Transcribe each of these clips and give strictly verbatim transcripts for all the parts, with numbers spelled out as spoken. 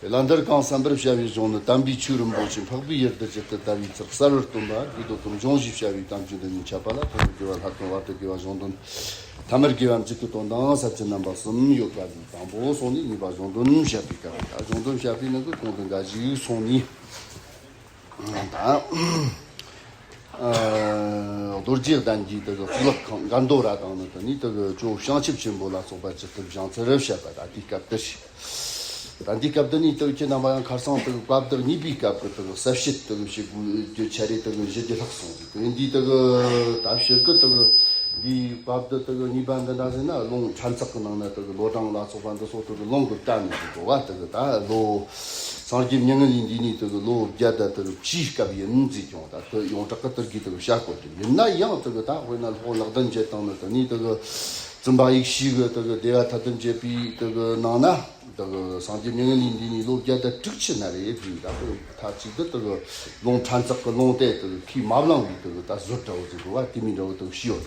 ལྷ་འདྲེ་གང་བསམ་པར་བྱ་བའི་གཞུང་ནི། དམ་པའི་ཆོས་རིན་པོ་ཆེ། འཕགས་པའི་ཡུལ་དུ་ཇི་ལྟར་དར་བའི་ཚུལ། གསལ་བར་སྟོན་པ་དགོས་འདོད་དམ། འབྱུང་བཞིའི་བྱ་བའི་དམ་ཆོས་འདི་ཉིད། འཆད་པ་ལ་ཐོག་མར་དགེ་བ། སླར་སྟོན་བར་དུ་དགེ་བ། གཞུང་དོན་ཐ་མར་དགེ་བ་མཇུག་གི་དོན་དང་ས་བཅད་རྣམ་པ་གསུམ་ཡོད་པ་ལས། དང་པོ་སོང་ནས་གཉིས་པ་གཞུང་དོན་བཤད་པའི་སྐབས། ད་གཞུང་དོན་བཤད་པའི་ནང་གི་གོང་དུ་འགའ་ཞིག་སོང་ནས། ད་ཨ་རྡོ་རྗེ་གདན་གྱི་དེ་གི་གཙུག་ལག་ཁང་དགའ་འདོད་ར་དང་ནི་དེ་ནི་དེ་གི་ཇོ་བོ་བྱང་ཆུབ་ཆེན་པོ་ལ་སོགས་པ་ཇི་ལྟར་བཞེངས་ཚུལ་བཤད་པ། ད་དེའི་སྐབས་དེར། ད་འདིའི་སྐབས་དེ་ནི་དེ་གི་ཁྱེད་རྣམ་པ་ཡང་ཁར་སང་དེ་གི་བཀའ་བསྡུ་གཉིས་པའི་སྐབས་ཀྱི་དེ་གི་གསལ་བཤད་དེ་གི་བྱེད་དགོས་རྒྱུ་ཆ་རེ་དེ་གི་བཞི་བརྒྱ་ལྷག་སོང་ཟིག་དེ་འདིའི་དེ་གི་ད་ཕྱིར་གི་དེ་གི་འདིའི་བཀའ་བསྡུ་དེ་གི་གཉིས་པ་འདི་འདྲ་ཟེར་ན། ལུང་ཕྲན་ཚེགས་ཀྱི་ནང་ན་དེ་གི་ལོ་གྲངས་ལ་སོགས་པ་འདི་ཚོ་དེ་གི་ལུང་གི་བཀའ་ནི་ཟིག་གོ་བ། དེ་གི་ད་ལོ། སངས་རྒྱས་མྱ་ངན་ལས་འདས་ནས་དེ་གི་ལོ་བརྒྱ་དང་དེ་གི་བཅུའི་སྐབས་ཡིན་ཟེར་ཀྱང་། ད་དེ་ཡོངས་གྲགས་ཀྱི་དེ་གི་དེ་གི་བཤད་གོ་དེ་ཡིན་ན་ཡང་། དེ་གི་ད་དཔེར་ན་ལྷོ་ལག་ལྡན་འབྱེད་དང་ནི་དེ་ནས་དེ་གི་བཙུན་པ་ཡེ་ཤེས་ཀྱི་དེ་གི་སྡེ་པ་ཐ་དད་འབྱེད་པའི་དེ་གི་ནང་ན། དེ་གི་སངས་རྒྱས་མྱ་ངན་ལས་འདས་ནས་ལོ་བརྒྱ་དང་དྲུག་ཅུ་ན་རེ་ཡིན་ཟེར། ད་དེ་མཐའ་གཅིག་ཏུ་དེ་གི་ལུང་ཕྲན་ཚེགས་ཀྱི་ལུང་དེ་དེ་གི་ཁས་མ་བླངས་པའི་དེ་གི་ད་ཟུར་འདྲ་བོ་ཟེར་དགོས་པ། དེ་མོ་འདྲ་བོ་དེ་གི་བཤད་ཡོད།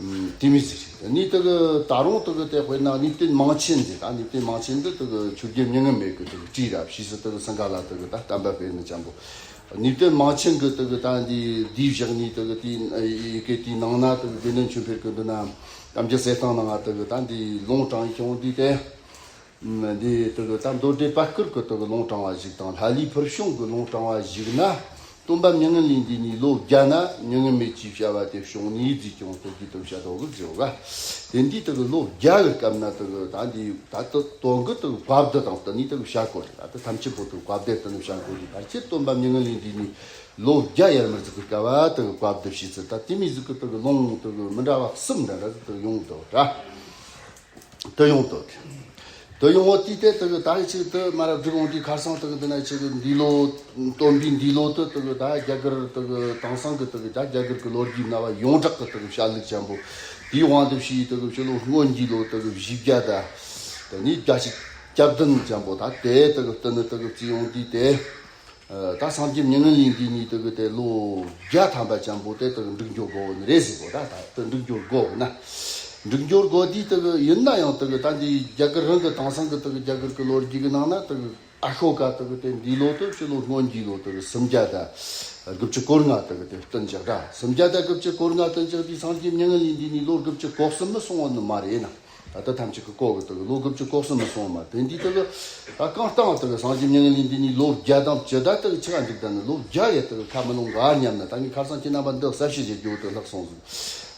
ཨུམ། དེ་མོ་ཟིག་རེད། ནི་དེ་གི་ད་རུང་དེ་གི་དེ་དཔེར་ན་གནས་བརྟན་མང་ཆེན་འདི། ད་གནས་བརྟན་མང་ཆེན་འདི་དེ་གི་ཆོས་རྒྱལ་མྱ་ངན་མེད་གི་དེ་གི་བྲིས་ར། ཕྱིས་སུ་དེ་གི་སིང་ག་ལ་དེ་གི་ད་བསྟན་པ་སྤེལ་ནི་ཅན་པོ། གནས་བརྟན་མང་ཆེན་གི་དེ་གི་ད་འདི་འདི་བཞག་ནི་དེ་གི་དེའི་ཡི་གེ་དེའི་ནང་ན། དེ་གི་དགེ་འདུན་ཆོས་འཕེལ་གི་འདི་ན་གཏམ་རྒྱུད་གསེར་ཐང་ནང་ང་དེ་གི་ད་འདི་ལུང་དྲངས་ཡོང་དུས་དེ། འདི་དེ་གི་ད་མདོ་སྡེ་པད་དཀར་གི་དེ་གི་ལུང་དྲངས་པ་ཞིག་དང་། ལྷ་ལས་ཕུར་བྱུང་གི་ལུང་དྲངས་པ་ཞིག་ན། སྟོན་པ་མྱ་ངན་ལས་འདས་ནས་ལོ་བརྒྱ་ན་མྱ་ངན་མེད་ཅེས་བྱ་བ་དེ་བྱུང་ནས་ཟེར་ཀྱང་དེ་གི་དེ་བཤད་དོ་གི་ཟེར་བ། དེ་འདི་དེ་གི་ལོ་བརྒྱ་གི་སྐབས་ན་དེ་གི་ད་འདི་ད་དེ་དོན་གི་དེ་གི་བཀའ་བསྡུ་དང་དེ་ནས་དེ་གི་བཤད་གོ་རེད། ད་དེ་ཐམས་ཅད་པོ་དེ་གི་བཀའ་བསྡུ་དེ་ནས་བཤད་གོ་རེད། ཕལ་ཆེར་སྟོན་པ་མྱ་ངན་ལས་འདས་ནས་ལོ་བརྒྱ་ཡར་མར་ཟིག་གི་སྐབས་དེ་གི་བཀའ་བསྡུ་བྱས་ཚུལ། ད་དེ་མོ་ཟིག་གི་དེ་གི་ལུང་དེ་གི་མི་འདྲ་བ་གསུམ་འདྲ་འདྲ་ཟིག་དེ་གི་ཡོང་འདུག་ར། དུ་ཡོང་དུ། དུ་ཡོང་བ་དུས་དེ་དུ་ད་ཅིག་དུ་མ་རབས་སྒྲིག་འོང་དུས་ཁར་སང་དུ་འདི་ན་ཅིག་འདི་ལོ། སྟོན་པའི་འདི་ལོ་དུ་དུ་ད་རྒྱ་གར་དུ་དེང་སང་གི་དུ་ད་རྒྱ་གར་གི་ལོ་རྒྱུས་ན་བ་ཡོངས་གྲགས་གི་དུ་བཤད་ལུགས་ཅན་པོ། དེའི་དབང་དུ་བྱས་དུ་ཕྱི་ལོ་སྔོན་གྱི་ལོ་དུ་བཞི་བརྒྱ་ད། དུ་ནི་བརྒྱ་ཞིག་བརྒྱ་བདུན་ཅན་པོ། ད་དེ་དུ་བསྟུན་ནི་དུ་བརྩིས་ཡོང་དུས་དེ། ཨ། ད་སངས་རྒྱས་མྱ་ངན་ལས་འདས་ནས་དེ་གི་དེ་ལོ་བརྒྱ་ཐམ་པ་ཅན་པོ་དེ་དེ་གི་འགྲིག་འགྱོ་དགོ་ནི་རེད་ཟེར་གོ། ད་ད་དེ་འགྲིག་འགྱོ་དགོ་ན། འགྲིག་འགྱོ་དགོ་དུས་དེ་གི་ཡིན་ན་ཡང་དེ་གི་ད་འདི་རྒྱ་གར་རང་གི་དེང་སང་གི་དེ་གི་རྒྱ་གར་གི་ལོ་རྒྱུས་གི་ནང་ན་དེ་གི་ཨ་ཤོ་ཀ་དེ་གི་དེ་འདི་ལོ་དེ་ཕྱི་ལོ་སྔོན་གྱི་ལོ་དེ་གི་སུམ་བརྒྱ་དང་དགུ་བཅུ་གོ་ལྔ་དེ་གི་དེ་བསྟུན་བཞག་ར། སུམ་བརྒྱ་དང་དགུ་བཅུ་གོ་ལྔ་བསྟུན་བཞག་དུས་སངས་རྒྱས་མྱ་ངན་ལས་འདས་ནས་ལོ་དགུ་བཅུ་གོ་གསུམ་མི་སོང་བ་ནི་མ་རེད་ན། ད་ལྟ་ཐམས་ཅད་ཀྱི་གོ་གི་དེ་གི་ལོ་དགུ་བཅུ་གོ་གསུམ་མི་སོང་མ། དེ་འདི་དེ་གི་ད་གང་ལྟར་དེ་གི་སངས་རྒྱས་མྱ་ངན་ལས་འདས་ནས་ལོ་བརྒྱ་དང་བཅུ་ད་དེ་གི་ཆི་ག་འགྲིག་ད་ནི་ལོ་བརྒྱ་ཡི་དེ་གི་ཁ་མི་ལོང་ག་སྙམ་ན། ད་ངས་ཁར་སང་ཁྱེད་རྣམ་པ་འདི་གསལ་བཤད་བྱེད་རྒྱུ་དེ་ལྷག་སོང་ཟིག་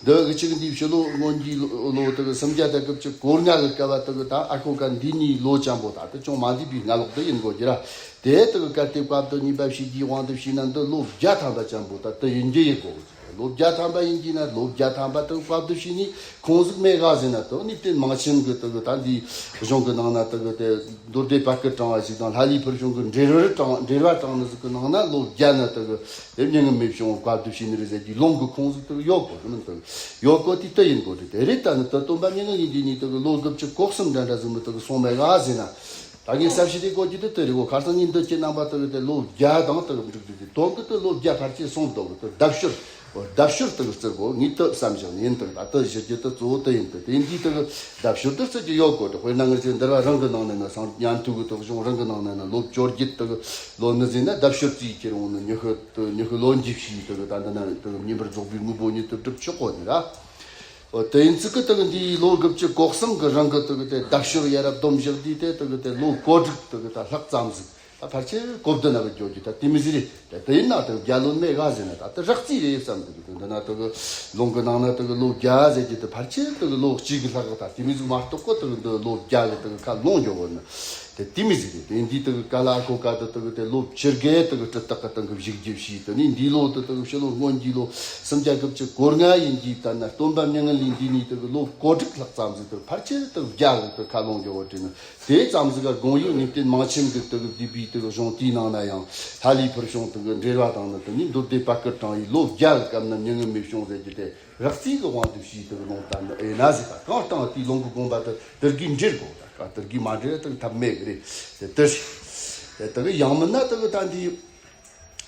འདི་གི་ཅིག་འདི་ཕྱི་ལོ་སྔོན་གྱི་ལོ་དེ་གི་སུམ་བརྒྱ་དང་དགུ་བཅུ་གོ་ལྔ་གི་སྐབས་དེ་གི་ད་ཨ་ཤོ་ཀ་འདས་ནས་ལོ་ཅན་པོ། ད་དེ་ཅུང་མ་འདས་པའི་སྔ་ལོགས་དེ་ཡིན་དགོ་གི་ར། དེ་དེ་གི་གལ་ཏེ་བཀའ་བསྡུ་གཉིས་པ་བྱས་རྗེས་དབང་དུ་བྱས་ན་འདི་ལོ་བརྒྱ་ཐམ་པ་ཅན་པོ་ད་དེ་ཡིན་རྒྱུ་ཡིན་དགོ་གི། ལོ་བརྒྱ་ཐམ་པ་ཡིན་གྱི་ན་ལོ་བརྒྱ་ཐམ་པ་དང་བཀའ་བསྡུ་བྱས་ནས་ཁུངས་ཟིག་མེད་ག་ཟེར་ན། དེ་གནས་བརྟན་མང་ཆེན་གི་དེ་གི་ད་འདི་གཞུང་གི་ནང་ན་དེ་གི་དེ་མདོ་སྡེ་པད་དཀར་དྲངས་པ་ཞིག་དང་། ལྷ་ལས་ཕུར་བྱུང་གི་འགྲེལ་བར་དྲངས་འགྲེལ་བ་དྲངས་ནི་ཟིག་གི་ནང་ན་ལོ་བརྒྱ་ན་དེ་གི་དེ་མྱ་ངན་མེད་བྱུང་བཀའ་བསྡུ་བྱས་ནི་རེད་ཟེར་གྱི་ལུང་གི་ཁུངས་ཟིག་དེ་གི་ཡོད་གོ་གི་མིན། དེ་གི་ཡོད་གོ་དེ་དེ་ཡིན་གོ་དེ་དེ་རེད། ད་ནི་དེ་སྟོན་པ་མྱ་ངན་ལས་འདས་ནས་དེ་གི་ལོ་དགུ་བཅུ་གོ་གསུམ་འདྲ་འདྲ་ཟིག་མི་དེ་གི་སོང་མེད་ག་ཟེར་ན། ད་ངས་གསལ་བཤད་དེ་གོ་རྒྱུ་དེ་དེ་རེད་གོ། ཁར་སང་ཉིན་འདི་ཁྱེད་རྣམ་པ་དེ་གི་དེ་ལོ་བརྒྱ་དང་དེ་གི་འགྲིག་འགྲིག་དེ་དོན་གི་དེ་ལོ་བརྒྱ་ཕལ་ཆེར་སོང་འདུག་གི། དེ་ལྡབ་ཤོར། ལྡབ་ཤོར་དེ་གི་བརྩི་གོ། ངས་དེ་བསམ་བཞག་ནི་ཡིན། དེ་ད་དེ་གཞི་རྒྱུ་དེ་གཙོ་བོ་དེ་ཡིན། དེ་དེ་འདི་དེ་གི་ལྡབ་ཤོར་དེ་བརྩི་རྒྱུ་ཡོད་གོ། དེ་དཔེར་ན་ངར་ཅིག་འདིར་བ་རང་གི་ནང་ནས་ན། སང་ཉན་ཐོས་གི་དེ་གི་གཞུང་རང་གི་ནང་ནས་ན་ལོ་བཅོ་བརྒྱད་དེ་གི་ལོ་ནི་ཟིན་ན་ལྡབ་ཤོར་བརྩིས་ཁྱེར་འོང་ནི། ཉི་ཤུ་དེ་ཉི་ཤུ་ལོ་འཇིབ་བྱས་དེ་གི་ད་འདི་ན་དེ་གི་བསྙེན་པར་རྫོགས་པའི་དངོས་པོ་ཉིད་དུ་སྒྲུབ་ཆོག་གོ་ནི་ར། འོ། དེ་ཡིན་ཙི་གི་དེ་གི་འདིའི་ལོ་དགུ་བཅུ་གོ་གསུམ་གི་རིང་གི་དེ་གི་དེ་ལྡབ་ཤོར་ཡ་རབས་སྡོམ་བཞག་དུས་དེ་དེ་གི་དེ་ལོ་གོ་དྲུག་དེ་གི་ད་ལྷག་ཙམ་ཟིག་ད་ཕལ་ཆེར་གོ་བསྡུ་ན་གི་འཇོག་རྒྱུ་ད་དེ་མི་ཟིག་རེད། དེ་དེ་ཡིན་ན་དེ་གི་རྒྱ་ལོན་མེད་ག་ཟེར་ན། ད་དེ་རག་རྩིས་རེད་བསམ། དེ་གི་དེ་འདི་ན་དེ་གི་ལུང་གི་ནང་ན་དེ་གི་ལོ་བརྒྱ་ཟེར་རྒྱུ་དེ་ཕལ་ཆེར་དེ་གི་ལོ་གཅིག་གི་ལྷག་གི་ད་དེ་མི་ཟིག་མ་གཏོགས་གི་དེ་གི་འདི་ལོ་བརྒྱ་གི་དེ་གི་ཁ་ལོང་འཇོག་གོ་ནི། དེ་དེ་མི་ཟིག་རེད། དེ་འདི་དེ་གི་ཀ་ལ་ཨ་ཤོ་ཀ་དེ་དེ་གི་དེ་ལོ་བཅུ་དགུ་དེ་གི་གྲུབ་རྟགས་གི་སྟེང་གི་བཞུགས་རྒྱུ་བྱས། དེ་ནས་འདི་ལོ་དེ་དེ་གི་ཕྱི་ལོ་སྔོན་གྱི་ལོ་སུམ་བརྒྱ་དགུ་བཅུ་གོ་ལྔ་ཡིན་གྱི། ད་ན་སྟོན་པ་མྱ་ངན་ལས་འདས་ནས་དེ་གི་ལོ་གོ་དྲུག་ལྷག་ཙམ་ཟིག་དེ་ཕལ་ཆེར་དེ་བརྒྱ་གི་དེ་ཁ་ལོང་འཇོག་བ་དྲན་ནི། དེ་ཙམ་ཟིག་ག་དགོངས་ཡོད་གནས་བརྟན་མང་ཆེན་གི་དེ་གི་བསྡུས་པའི་དེ་གི་གཞུང་དེའི་ནང་ན་ཡང་ལྷ་ལས་ཕུར་བྱུང་དེ་གི་འགྲེལ་བ་དང་ནི། དེ་ནས་མདོ་སྡེ་པད་དཀར་དྲངས་པའི་ལོ་བརྒྱ་གི་སྐབས་ན་མྱ་ངན་མེད་བྱུང་ཟེར་རྒྱུ་དེ་རག་རྩིས་གི་དབང་དུ་བྱས་དེ་གི་ལུང་བསྟན་ནི་ཨེ་ན་ཟིག་ད་གང་ལྟར་དེའི་ལུང་གི་དགོངས་པ་དེ་དེ་གི་འགྲེལ་དགོས། ད་ག་དེ་གི་མ་འགྲེལ་དེ་གི་ཐབས་མེད་གི་རེད། དེ་དེ་རེད། དེ་དེ་གི་ཡང་མིན་ན་དེ་གི་ད་འདི།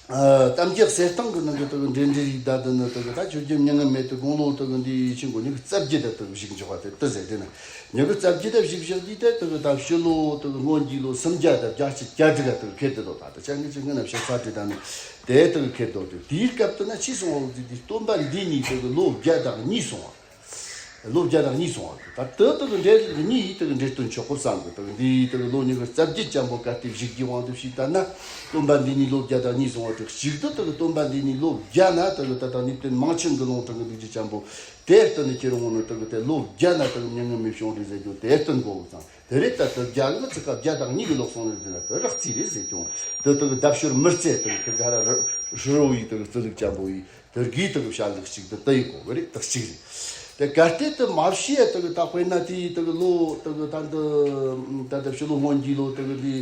ཨ་གཏམ་རྒྱུད་གསེར་ཐང་གི་ནང་གི་དེ་གི་འགྲན་འགྲན་ཡིག་ད་དེ་ནི་དེ་གི་ད་ཆོས་རྒྱལ་མྱ་ངན་མེད་དེ་དགུང་ལོ་དེ་གི་འདི་ཆེན་གོ་ཉི་ཤུ་རྩ་བརྒྱད་དེ་དེ་གི་བཞུགས་འཇོག་པ་དེ་དེ་ཟེར་དེ་ནི་ཉི་ཤུ་རྩ་བརྒྱད་དེ་བཞུགས་བཞག་དུས་དེ་དེ་གི་ད་ཕྱི་ལོ་དེ་གི་སྔོན་གྱི་ལོ་སུམ་བརྒྱ་དང་བརྒྱད་ཅུ་གྱ་དྲུག་ག་དེ་གི་ཁེལ་དེ་ལོ། ད་དེ་ཆ་ངེས་ཅིག་ངན་ན་བཤད་ས་དེ་ད་ནི་དེ་དེ་གི་ཁེལ་དོ། དེ་དེའི་སྐབས་དེ་ན་ཕྱིས་སོང་བ་ཟིག་དེ་སྟོན་པ་འདི་ཉིད་དེ་གི་ལོ་བརྒྱ་དང་གཉིས་སོང་བ། ལོ་བརྒྱ་དང་གཉིས་སོང་བ་རེད། ད་དེ་དེ་གི་འགྲན་རིགས་གཉིས་ཡིས་དེ་གི་འགྲན་སྟོན་ཆོག་གོ་བསམ་གི། དེ་གི་འདི་དེ་གི་ལོ་ཉི་ཤུ་རྩ་བརྒྱད་ཅན་པོ་ག་དེ་བཞུགས་རྒྱུའི་དབང་དུ་བྱས་ལྟ་ན། སྟོན་པ་འདི་ཉིད་ལོ་བརྒྱ་དང་གཉིས་སོང་བ་རེད། གཅིག་ཏུ་དེ་གི་སྟོན་པ་འདི་ཉིད་ལོ་བརྒྱ་ན་དེ་གི་ད་ལྟ་ནུས་ལྡན་མང་ཆེན་གི་ལུང་དྲངས་གི་འདུག་རྒྱུ་ཅན་པོ་དེ་སྟོན་ནས་ཁྱེར་འོང་ནི། དེ་གི་དེ་ལོ་བརྒྱ་ན་དེ་གི་མྱ་ངན་མེད་བྱུང་རེད་ཟེར་རྒྱུ་དེ་སྟོན་དགོས་གི་ཙང་། དེ་རེད། ད་དེ་བརྒྱ་གི་ཚིག་ག་བརྒྱ་དང་གཉིས་གི་ལོག་སོང་རེད་ཟེར་ན་དེ་རག་རྩིས་རེད་ཟེར་ཀྱང་། དེ་དེ་གི་ལྡབ་ཤོར་མི་རྩེ། དེ་གི་དེ་ག་ར་ཧྲི་རོ་ཡི་དེ་གི་རྩི་ལུགས་ཅན་པོ་ཡིས། དེ་གིས་དེ་གི་བྱ་ལུགས་གཅིག་ཏུ་དེ་ཡི་གོ་གི་རེད། དེ་གཅིག་རེད། དེ་གལ་ཏེ་དེ་མ་བྱས་དེ་གི་ད་དཔེར་ན་དེ་དེ་གི་ལོ་དེ་གི་ད་འདི་ད་ལྟ་ཕྱི་ལོ་སྔོན་གྱི་ལོ་དེ་གི་འདི་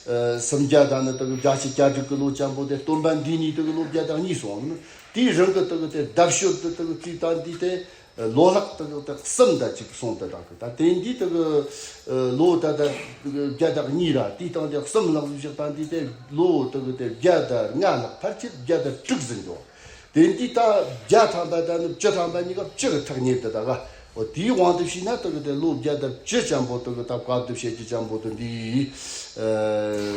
ཨ་སུམ་བརྒྱ་ད་ནི་དེ་གི་བརྒྱད་ཅུ་གྱ་དྲུག་གི་ལོ་ཅན་པོ་དེ་སྟོན་པ་འདི་ཉིད་དེ་གི་ལོ་བརྒྱ་དང་གཉིས་སོང་ནི། དེའི་རིང་གི་དེ་གི་དེ་ལྡབ་ཤོར་དེ་དེ་གི་རྩིས་ད་འདི་དེ་ལོ་ལྷག་དེ་གི་དེ་གསུམ་ད་ཅིག་སོང་དེ་དང་གི། ད་དེ་འདི་དེ་གི་ཨ་ལོ་ད་ད་དེ་གི་བརྒྱ་དང་གཉིས་ར་དེའི་སྟེང་དེ་གསུམ་ལྷག་བཞག་ད་འདི་དེ་ལོ་དེ་གི་དེ་བརྒྱ་དང་ལྔ་ལྷག་ཕལ་ཆེར་བརྒྱ་དང་དྲུག་ཟིན་འགྲོ། དེ་འདི་ད་བརྒྱ་ཐམ་པ་ད་ནི་བཅུ་ཐམ་པ་གཉིས་ཀ་བཅུ་གི་ཐག་ཉེ་དེ་ད་ག། འོ་དེའི་དབང་དུ་བྱས་ན་དེ་གི་དེ་ལོ་བརྒྱ་དང་བཅུ་ཅན་པོ་དེ་གི་ད་བཀའ་བསྡུ་བྱེད་རྒྱུ་ཅན་པོ་དེ་འདི་ཨ་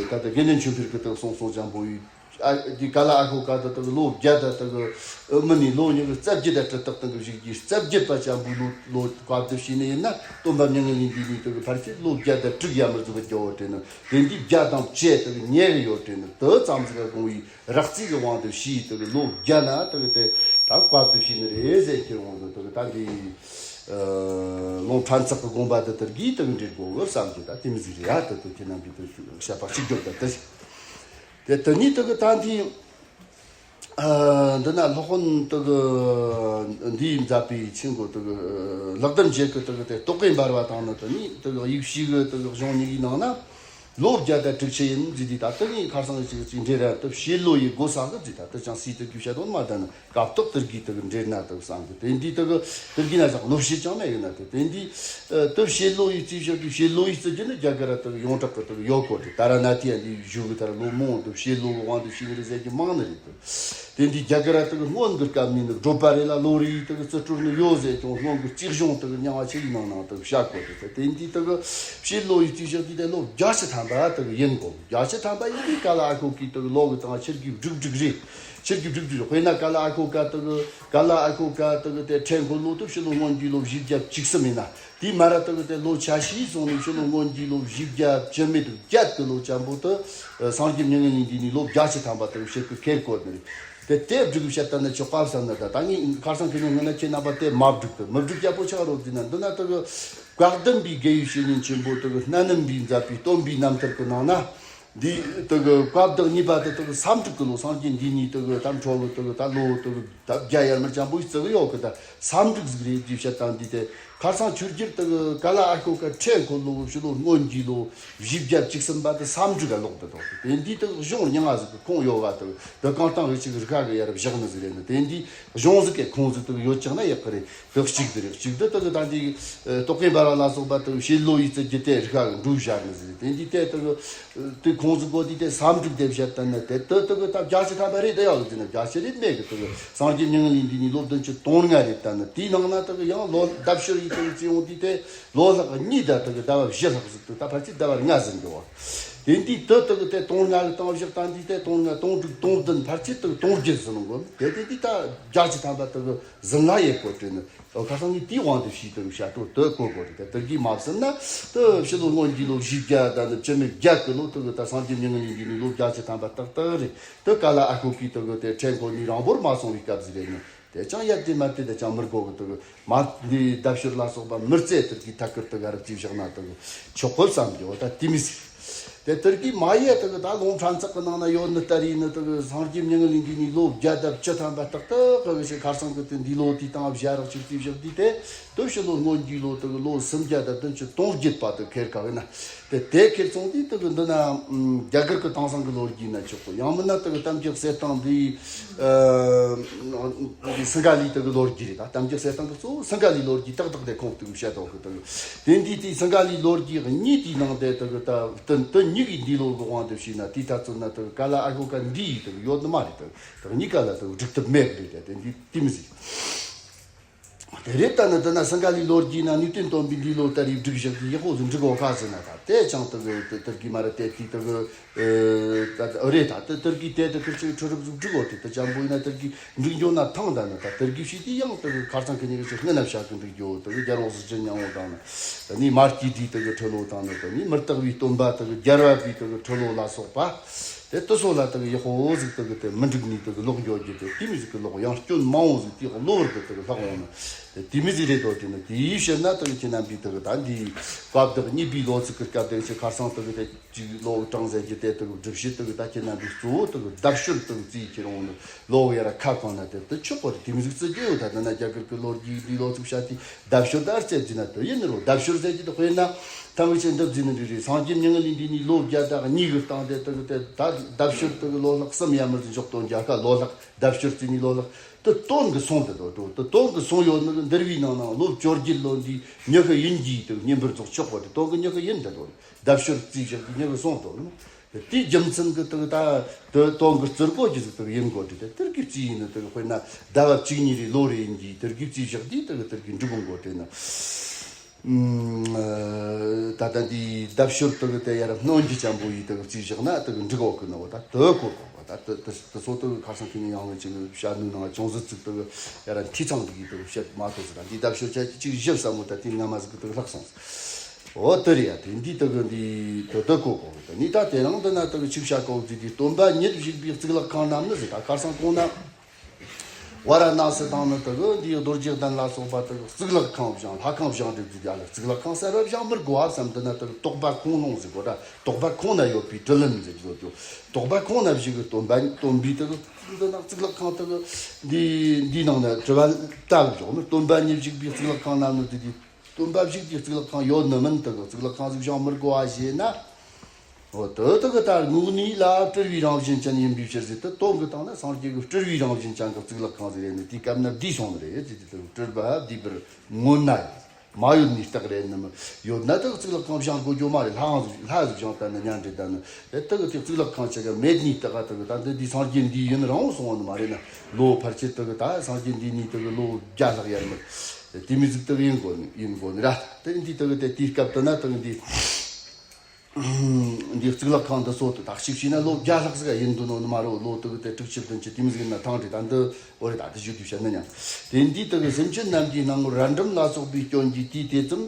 ད་ལྟ་དགེ་འདུན་ཆོས་འཕེལ་གི་དེ་གསུངས་སོང་ཅན་པོ་ཡིས། ཨ་འདི་ཀ་ལ་ཨ་ཁོ་ག་ད་དེ་གི་ལོ་བརྒྱ་དང་དེ་གི་ཨ་མི་ནི་ལོ་ཉི་ཤུ་རྩ་བརྒྱད་དང་ཁྲི་སྟེགས་སྟེང་གི་བཞུགས་རྒྱུའི་རྩ་བརྒྱད་པ་ཅན་པོའི་ལོ་ལོ་བཀའ་བསྡུ་བྱས་ནི་ཡིན་ན། སྟོན་པ་མྱ་ངན་ལས་འདས་ནི་དེ་གི་ཕལ་ཆེར་ལོ་བརྒྱ་དང་དྲུག་ཡ་མི་ཟིག་བར་རྒྱལ་བ་དྲན་ནི། དེ་འདི་བརྒྱ་དང་བཅུ་དེ་གི་ཉེ་གི་ཡོད་དྲན་ནི། དེ་ཙམ་ཟིག་ག་དགོངས་ཡིས། རག་རྩིས་ཀྱི་དབང་དུ་བྱས་དེ་གི་ལོ་བརྒྱ་ན་དེ་གི་དེ་ད་བཀའ་བསྡུ་བྱས་ནི་རེད་ཟེར་གྱི་དབང་དུ་དེ་གི་ད་འདི་ཨ་ལུང་ཕྲན་ཚེགས་ཀྱི་དགོངས་པ་དེ་དེ་གིས་དེ་གི་འགྲེལ་དགོས་གི་བསམ་གི། ད་དེ་མི་ཟིག་རེད་ཡ། དེ་དེ་ཁྱེད་རྣམས་ཀྱིས་དེ་བཤད་པ་གཅིག་གྱུར་དེ་དེ་དེ་དེ་ནི་དེ་གི་ད་འདི་ཨ་འདི་ན་སློབ་དཔོན་དེ་གི་འདིས་མཛད་པའི་ཆེན་པོ་དེ་གི་ལེགས་ལྡན་འབྱེད་ཀྱི་དེ་གི་དེ་རྟོག་གེ་འབར་བ་དང་ནི། དེ་ནི་དེ་གི་དབྱིག་བཤེས་ཀྱི་དེ་གི་གཞུང་གཉིས་ཀྱི་ནང་ན། ལོ་བརྒྱ་དང་དྲུག་ཅུ་ཡིན་ཟེར་དུས། ད་དེ་ངས་ཁ་སང་ཅིག་ཅིག་འགྲེལ་ར་དེ་བཤད་ལོ་ཡི་གོ་ས་གི་ཟེར། ད་དེ་ཅང་སྲིད་དེ་རྒྱུ་བཤད་དོན་མ་ད་ནི་སྐབས་ཐོག་དེ་གི་དེ་གི་འགྲེལ་ན་དེ་བསམ་གི། དེ་འདི་དེ་གི་དེ་གི་ན་ཅང་ལོ་བཤད་ཅང་མེད་གི་ན། དེ་དེ་འདི་ཨ་དེ་བཤད་ལོ་ཡི་རྩིས་བཞག་གི། བཤད་ལོ་ཡི་རྩི་རྒྱུ་ནི་རྒྱ་གར་ར་དེ་གི་ཡོངས་གྲགས་གི་དེ་གི་ཡོད་གོ། དེ་ད་ར་ན་དེ་ཡ་འདི་བཞུགས་གི་ད་ར་ལོ་མང་དེ་བཤད་ལོ་གི་དབང་དུ་བྱས་ནི་རེད་ཟེར་གི་མང་ནི་རེད། དེ་དེ་འདི་རྒྱ་གར་ར་དེ་གི་སྔོན་གི་སྐབས་ནས་ནི་བགྲོད་པ་རེད་ལ། ལོ་རེ་ཡི་དེ་གི་རྩིས་སྤྲོད་ནི་ཡོད་ཟེར་ཀྱང་། སྔོན་གི་རྩིས་གཞུང་དེ་གི་རྙིང་བ་ཆེ་ཡི་ནང་ནང་དེ་གི་བཤད་གོ། དེ་དེ་འདི་དེ་གི་བཤད་ལོ་ཡི་རྩིས་བཞག་དུས་དེ་ལོ་བརྒྱད་ཅུ་ཐམ་པ་དེ་གི་ཡིན་གོ། བརྒྱད་ཅུ་ཐམ་པ་ཡིན་དུས་ཀ་ལ་ཨ་ཁུ་གི་དེ་གི་ལོ་གི་སྟེང་ཆིར་གི་འབྲུག་འབྲུག་རེད། ཆིར་གི་འབྲུག་འབྲུག་རེད། དཔེར་ན་ཀ་ལ་ཨ་ཁུ་ག་དེ་གི་ཀ་ལ་ཨ་ཁུ་ག་དེ་གི་དེ་ཕྲེང་སྐོར་ལོ་དེ་ཕྱི་ལོ་སྔོན་གྱི་ལོ་བཞི་བརྒྱ་བཅུ་གསུམ་ཡིན་ན། དེའི་མ་ར་དེ་གི་དེ་ལོ་ཆ་བཞི་སོང་ནས་ཕྱི་ལོ་སྔོན་གྱི་ལོ་བཞི་བརྒྱ་བཅུ་མེད་བརྒྱད་གི་ལོ་ཅན་པོ་དེ་སངས་རྒྱས་མྱ་ངན་ལས་འདས་ནས་ལོ་བརྒྱད་ཅུ་ཐམ་པ་དེ་གི་ཕྱིར་གི་ཁེར་བཀོད་ནི་རེད། དེ་དེ་སྒྲུག་བཤད་ལྟ་ན་ཆོག་པ་བསམ་ན། ད་ད་ངས་ཁ་སང་ཁྱེད་ནས་ངོ་ན་ཁྱེད་རྣམ་པ་དེ་མ་སྒྲུག་དེ་མི་སྒྲུག་རྒྱ་པོ་ཆགས་རོགས་ཟེར་ན། འདི་ན་དེ་གི་བཀའ་གདམས་པའི་དགེ་བའི་བཤེས་གཉེན་ཆེན་པོ་དེ་གི་སྣ་ནམ་པའི་མཛད་པའི་སྟོན་པའི་རྣམ་ཐར་གི་ནང་ན། འདི་དེ་གི་བཀའ་གདམས་གཉིས་པ་དེ་དེ་གི་སུམ་ཀྲུག་གི་ལོ། སངས་རྒྱས་འདས་ནས་དེ་གི་ད་འཕྲོ་བའི་དེ་གི་ད་ལོ་དེ་གི་ད་བརྒྱ་ཡར་མར་ཅན་པོ་ཡི་རྩི་གི་ཡོད་གི། ད་སུམ་ཀྲུག་ཟིག་རེད་ཅེས་བཤད་སྟངས་འདི་དེ། ཁ་སང་ཆོས་རྒྱལ་དེ་གི་ཀ་ལ་ཨ་ཁུ་ག་ཕྲེང་སྐོར་ལོ་གི་ཕྱི་ལོ་སྔོན་གྱི་ལོ་བཞི་བརྒྱ་བཅུ་གསུམ་པ་དེ་སུམ་ཀྲུག་ག་ལོག་དེ་དོ། དེ་འདི་དེ་གི་གཞུང་རྙིང་བ་ཟིག་གི་ཁུངས་ཡོད་ག། དེ་དེ་གང་ལྟར་རིགས་གཅིག་རིགས་ཁ་གི་ཡར་བཞག་ནི་ཟིག་རེད་ནི། དེ་འདི་གཞུང་ཟིག་གི་ཁུངས་ཟིག་དེ་གི་ཡོད་ཀྱང་ན་ཡག་གི་རེད། དེ་གཅིག་དེ་རེད། གཅིག་དེ་དེ་གི་ད་འདི་རྟོག་གེ་འབར་བ་ལ་སོགས་པ་དེ་གི་བཤད་ལོ་ཡི་རྩི་རྒྱུ་དེ་རིགས་ཁ་གི་འགྲོ་བཞག་ནི་ཟིག་རེད། དེ་འདི་དེ་དེ་གི་དེ་ཁོང་ཚོ་གོ་དེ་དེ་སུམ་ཀྲུག་དེ་བཤད་ལྟ་ན། དེ་དེ་དེ་གི་ད་བརྒྱད་ཅུ་ཐམ་པ་རེད་དེ་ཡག་ཟེར་ན་བརྒྱད་ཅུ་རེད་མེད་གི། དེ་གི་སངས་རྒྱས་མྱ་ངན་ལས་འདས་ནས་ལོ་བདུན་ཅུ་དོན་ལྔ་རེད་ལྟ་ན། དེའི་ནང་ན་དེ་གི་ཡང་ལོ་ལྡབ་ཤོར་ཡི་དེ་གི་བརྩི་ཡོང་དུས་དེ་ལོ་ལྷག་གཉིས་དང་དེ་གི་ཟླ་བ་བཞི་ལྷག་ཟིག་དེ་ད་ཕལ་ཆེར་ཟླ་བ་ལྔ་ཟིན་འགྲོ་བ། དེ་འདི་དེ་དེ་གི་དེ་དོན་ལྔ་གི་སྟེང་བཞག་ད་འདི་དེ་དོན་ལྔ་དོན་དྲུག་དོན་བདུན་ཕལ་ཆེར་དེ་གི་དོན་བརྒྱད་ཟིན་འགྲོ་གི། དེ་དེ་འདི་ད་བརྒྱད་ཅུ་ཐམ་པ་དེ་གི་ཟིན་ལ་ཡེ་གོ་དྲན་ནི། ཨོ་ཁ་སང་ངས་དེའི་དབང་དུ་བྱས་དེ་གི་བཤད་དོ་དེ་གོ་དགོས་རེད། དེ་དེ་གིས་མ་བསམ་ན་དེ་ཕྱི་ལོ་སྔོན་གྱི་ལོ་བཞི་བརྒྱ་ད་ནི་བཅུ་མེད་བརྒྱད་གི་ལོ་དེ་གི་ད་སངས་རྒྱས་མྱ་ངན་ལས་འདས་ནས་ལོ་བརྒྱད་ཅུ་ཐམ་པ་ཏག་ཏག་རེད། དེ་ཀ་ལ་ཨ་ཁུ་གིས་དེ་གི་དེ་ཕྲེང་སྐོར་ནས་རིང་པོར་མ་སོང་བའི་སྐབས་ཟིག་རེད་ནི། དེ་ཅང་ཡ་དེ་མ་དེ་དེ་ཅང་མི་དགོས་གི། དེ་གི་མ་འདི་ལྡབ་ཤོར་ལ་སོགས་པ་མི་རྩེ་དེ་གི་ཐད་ཀར་དེ་ག་ར་བརྩིས་བཞག་ན་དེ་གི་ཆོག་གོ་བསམ་གི། འོ་ད་དེ་མི་སྲིད། དེ་དེ་གི་མ་ཡ་དེ་གི་ད་ལུང་ཕྲན་ཚེགས་གི་ནང་ན་ཡོད་ནི་ལྟར་ཡིན་ནི། དེ་གི་སངས་རྒྱས་མྱ་ངན་ལས་འདས་ནས་ལོ་བརྒྱ་དང་བཅུ་ཐམ་པ་ཏག་ཏག་གི་ཞིག་ཁ་སང་གི་དེ་འདི་ལོ་དེའི་སྟེང་བཞག་རོགས་ཅིག་བརྩིས་བཞག་དུས་དེ་དེ་ཕྱི་ལོ་སྔོན་གྱི་ལོ་དེ་གི་ལོ་སུམ་བརྒྱ་དང་བདུན་ཅུ་དོན་བརྒྱད་པ་དེ་ཁེར་ག་གི་ན། དེ་དེ་ཁེར་སོང་དུས་དེ་གི་འདི་ན་ཨམ་རྒྱ་གར་གི་དེང་སང་གི་ལོ་རྒྱུས་ན་ཆོག་གི། ཡང་མིན་ན་དེ་གི་གཏམ་རྒྱུད་གསེར་ཐང་འདི་ཨ་འདི་སིང་ག་ལི་དེ་གི་ལོ་རྒྱུས་རེད། ད་གཏམ་རྒྱུད་གསེར་ཐང་གི་གཙོ་བོ་སིང་ག་ལི་ལོ་རྒྱུས་ཏག་ཏག་དེ་ཁོང་དེ་གི་བཤད་དོ་གི། དེ་གི་དེ་འདི་དེ་སིང་ག་ལི་ལོ་རྒྱུས་གཉིས་དེའི་ནང་དེ་དེ་གི་ད་དེ་དེ་གཉིས་ཀྱི་འདི་ལོ་གི་དབང་དུ་བྱས་ན་དེའི་ཐ་ཚོད་ན་དེ་གི་ཀ་ལ་ཨ་ཤོ་ཀ་འདི་ཡི་དེ་གི་ཡོད་ནི་མ་རེད། དེ་གི་དེ་གི་གཉིས་ཀ་ལ་དེ་གི་སྒྲིག་ཐབས་མེད་གི་རེད། དེ་འདི་དེ་མི་ཟིག་དེ་རེད། ད་ནི་དེ་ན་སིང་ག་ལི་ལོ་རྒྱུས་ན་ནུས་བསྟན་སྟོན་པའི་འདི་ལོ་ལྟར་རིགས་སྒྲིག་བཞག་གི་ཡག་པོ་ཟིག་འགྲིག་གོ་ཁ་ཟིན་ན། ད་དེ་ཅང་དེ་གི་དེ་དེ་གི་མ་ར་དེ་དེ་དེ་གི་ཨེ་ད་ཨ་རེད། ད་དེ་དེ་གི་དེ་དེ་ཁུར་ཅིག་ཁྲི་རབས་ཟིག་འགྲིག་གོ། དེ་དེ་ཅང་པོ་ཡིན་ན་དེ་གི་འགྲིག་འགྱོ་ན་ཐང་། ད་ནི་ད་དེ་གི་ཕྱི་དེ་ཡང་དེ་གི་ཁར་སང་གི་ཉིན་གི་ཅིག་སྔ་ན་བཤད་གི་འགྲིག་འགྱོ། དེ་གི་རྒྱལ་པོ་གཟི་བརྗིད་སྙིང་པོ་དང་ནི་དེ་ནི་མར་གྱི་དེ་དེ་གི་ཁྲི་ལོ་དང་ནི་དེ་ནི་མུ་སྟེགས་པའི་སྟོན་པ་དེ་གི་རྒྱལ་བ་པའི་དེ་གི་ཁྲི་ལོ་ལ་སོགས་པ། དེ་དེ་ཚོ་ལ་དེ་གི་ཡག་པོ་ཟིག་དེ་གི་དེ་མི་འགྲིག་ནི་དེ་གི་ལོག་འགྱོ་རྒྱུ་དེ་དེ་མི་ཟིག་གི་ལོག་ཡང་སྐྱོན་མང་བོ་ཟིག་དེ་གི་གློ་བུར་དུ་དེ་གི་ལྷག་འོང་ནི་དེ་དེ་མི་ཟིག་རེད་དོ། དེ་ནི་དེའི་ཕྱིར་ན་དེ་གི་ཁྱེད་རྣམ་པས་དེ་གི་ད་འདི་བཀའ་བདག་གཉིས་པའི་ལོ་ཚིགས་ཀྱི་སྐབས་དེ་ཅིག་ཁར་སང་དེ་གི་དེ་ཅིག་ལོ་གྲངས་ཟེར་རྒྱུ་དེ་དེ་གི་སྒྲུབ་བྱེད་དེ་གི་ད་ཁྱེད་རྣམ་པས་གཙོ་བོ་དེ་གི་ལྡབ་ཤོར་དེ་གི་རྩིས་ཁྱེར་འོང་ནི་ལོ་གི་ཡ་ར་ཁ་གང་ན་དེ་དེ་ཆོག་པ་རེད། དེ་མི་ཟིག་རྩི་རྒྱུ་ཡོད། ད་དེ་ན་རྒྱ་གར་གི་ལོ་རྒྱུས་འདི་ལོ་ཚིགས་བཤད་དེ། ལྡབ་ཤོར་དར་རྩེ་བརྩིས་ན་དེ་ཡིན་ནི་རོ། ལྡབ་ཤོར་ཟེར་གྱི་དེ་དཔེར་ན་ཐམས་ཅད་འདི་བརྩིས་ནི་འདྲ་རེད། སངས་རྒྱས་མྱ་ངན་ལས་འདས་ནས་ལོ་བརྒྱ་དང་གཉིས་ཀྱི་སྟེང་དེ་དེ་དེ་ད་ལྡབ་ཤོར་དེ་གི་ལོ་ལྷག་གསུམ་ཡར་མར་འཇོག་དོན་རྒྱལ་ཁ་ལོ་ལྷག་ལྡབ་ཤོར་བརྩིས་ནས་ལོ་ལྷག་དེ་སྟོན་གི་སོང་དེ་དོ་དོ་དེ་སྟོན་གི་སོང་ཡོད་ནི་གི་འདུལ་བའི་ནང་ན་ལོ་བཅོ་བརྒྱད་ལོ་འདི་ཉི་ཤུ་ཡིན་གྱི་དེ་བསྙེན་པར་རྫོགས་ཆོག་པ་དེ་སྟོན་གི་ཉི་ཤུ་ཡིན་དེ་དོ་ལྡབ་ཤོར་བརྩིས་བཞག་གི་ཉི་ཤུ་སོང་དོ་ནི། དེའི་རྒྱུ་མཚན་གྱིས་དེ་ད་དེ་སྟོན་གྱི་རྩི་སྒོ་ཅི་ཟིག་དེ་ཡིན་དགོས་ཏེ། དེ་དེར་གི་རྩིས་ཡིན་ནི་དེ་དཔེར་ན་ཟླ་བ་བཅུ་གཉིས་རེ་ལོ་རེ་ཡིན་གྱི་དེར་གི་རྩིས་བཞག་དུས་དེ་དེར་གི་འགྲིག་གོ་དགོས་ཏེ་ན། ད་ལྟ་འདི་ལྡབ་ཤོར་དེ་དེ་ཡར་སྣོན་གྱི་ཅན་པོ་ཡིས་དེ་རྩིས་བཞག་ན་དེ་འགྲིག་གོ་གི་ནོ། ད་དེ་གོ་གོ་ད་དེ་དེ་དེ་ཚོ་དེ་ཁ་སང་ཁྱེད་ནས་ཡང་ལ་ཅིག་བཤད་ནུས་ན་ཅུང་ཟད་ཅིག་དེ་ཡར་འཐུས་ཚང་གི་དེ་བཤད་མ་ཐུབ་ཟེར། ད་འདི་ལྡབ་ཤོར་ཆ་ཅིག་ཞིབ་ཟབ་མོ་ད་དེ་སྔ་མ་ཟིག་གི་དེ་ལྷག་སོང་། འོ་དེ་རེད་ཡ། དེ་འདི་དེ་གི་འདི་དེ་དེ་གོ་གོ་གི་དེ་ནི་ད་དེ་རིང་འདི་ན་དེ་གི་ཆིག་བྱ་གོ་འདི་དེ་སྟོན་པ་ཉིད་བཞུགས་པའི་གཙུག་ལག་ཁང་རྣམས་ནི་ཟེར། ད་ཁར་སང་གོང་ན་ཝཱ་ར་ཎ་སི་དང་ནི་དེ་གི་འདི་རྡོ་རྗེ་གདན་ལ་སོགས་པ་དེ་གི་གཙུག་ལག་ཁང་བཞེངས། ལྷ་ཁང་བཞེངས་འདི་དེ་ཨ་ལ་གཙུག་ལག་ཁང་གསར་བ་བཞེངས་མི་དགོས་ཨ་བསམ། འདི་ན་དེ་གི་དོགས་པ་ཁུངས་ལུང་ཟེར་གོ། ད་དོགས་པ་ཁུངས་ན་ཡོད་པའི་དྲི་ལན་ཟེར་གྱི་ཡོད་དེ། དོགས་པ་ཁུངས་ན་བཞུགས་གི་སྟོན་པ་སྟོན་པའི་དེ་གི་འདི་ན་གཙུག་ལག་ཁང་དེ་གི་འདི་འདི་ནང་ན་དྲི་བ་བཏབ་བཞག་ནི། སྟོན་པ་ཉིད་བཞུགས་པའི་གཙུག་ལག་ཁང་རྣམས་ནི་འདི་དེ། སྟོན་པ་བཞུགས་ཀྱི་གཙུག་ལག་ཁང་ཡོད་ནི་མིན། དེ་གི་གཙུག་ལག་ཁང་ཟིག་བཞེངས་མི་དགོས་པ་ཞེ་ན། འོ་དེ་དེ་གི་ད་དངོས་གནས་ལ་སྤྲུལ་པའི་རང་བཞིན་ཅན་ཡིན་པའི་ཕྱིར་ཟེར། དེ་སྟོན་གི་སྟེང་ན་སངས་རྒྱས་ཀྱི་སྤྲུལ་པའི་རང་བཞིན་ཅན་གྱི་གཙུག་ལག་ཁང་ཟིག་རེད་ནི། དེའི་སྐབས་ན་བསྡུས་སོང་ནི་རེད་ཟེར་གྱི། དེ་སྤྲུལ་པ་བསྡུས་པར་མངོན་ན་ཡང་མ་ཡོད་ནི་རྟགས་རེད་ནི་མིན། ཡོད་ན་དེ་གི་གཙུག་ལག་ཁང་བཞེངས་དགོས་རྒྱུ་མ་རེད། ལྷ་ཟིག་ལྷ་ཟིག་བཞེངས་ད་ནི་ཉན་རེད། ད་ནི་དེ་དེ་གི་དེ་གཙུག་ལག་ཁང་ཆེ་ག་མེད་ནི་རྟགས་དེ་གི་ད་འདི་འདི་སངས་རྒྱས་འདི་ཡུན་རིང་བོ་སོང་བ་ནི་མ་རེད་ན། ལོ་ཕལ་ཆེར་དེ་གི་ད་སངས་རྒྱས་འདི་ནི་དེ་གི་ལོ་བརྒྱ་ལྷག་ཡར་མར། དེ་མི་ཟིག་དག་ཡིན་དགོས་ནི་ཡིན་དགོས་ནི་ར། དེ་འདི་དག་དེ་དེའི་སྐབས་དུ་ན་དག་འདི་འདི་གཙུག་ལག་ཁང་འདི་ཚོ་དུ་དག་ཞིག་བྱས་ན་ལོ་བརྒྱ་ལྷག་ཟིག་ཡིན་འདུག་ནོ་ནི་མ་རོ། ལོ་དག་དེ་དྲུག་ཅུ་བདུན་ཅུ་དེ་མི་ཟིག་ཡིན་ན་ཐང་རེད། ད་འདི་འོ་རེད། ད་དེ་ཞུ་དུས་བཤད་ན་ཉང་། དེ་འདི་དག་སེམས་ཅན་རྣམས་ཀྱི་སྣང་ངོར་རལ་གྲམ་ལ་སོགས་པའི་སྐྱོན་གྱིས་དུས་དེ་ཙམ་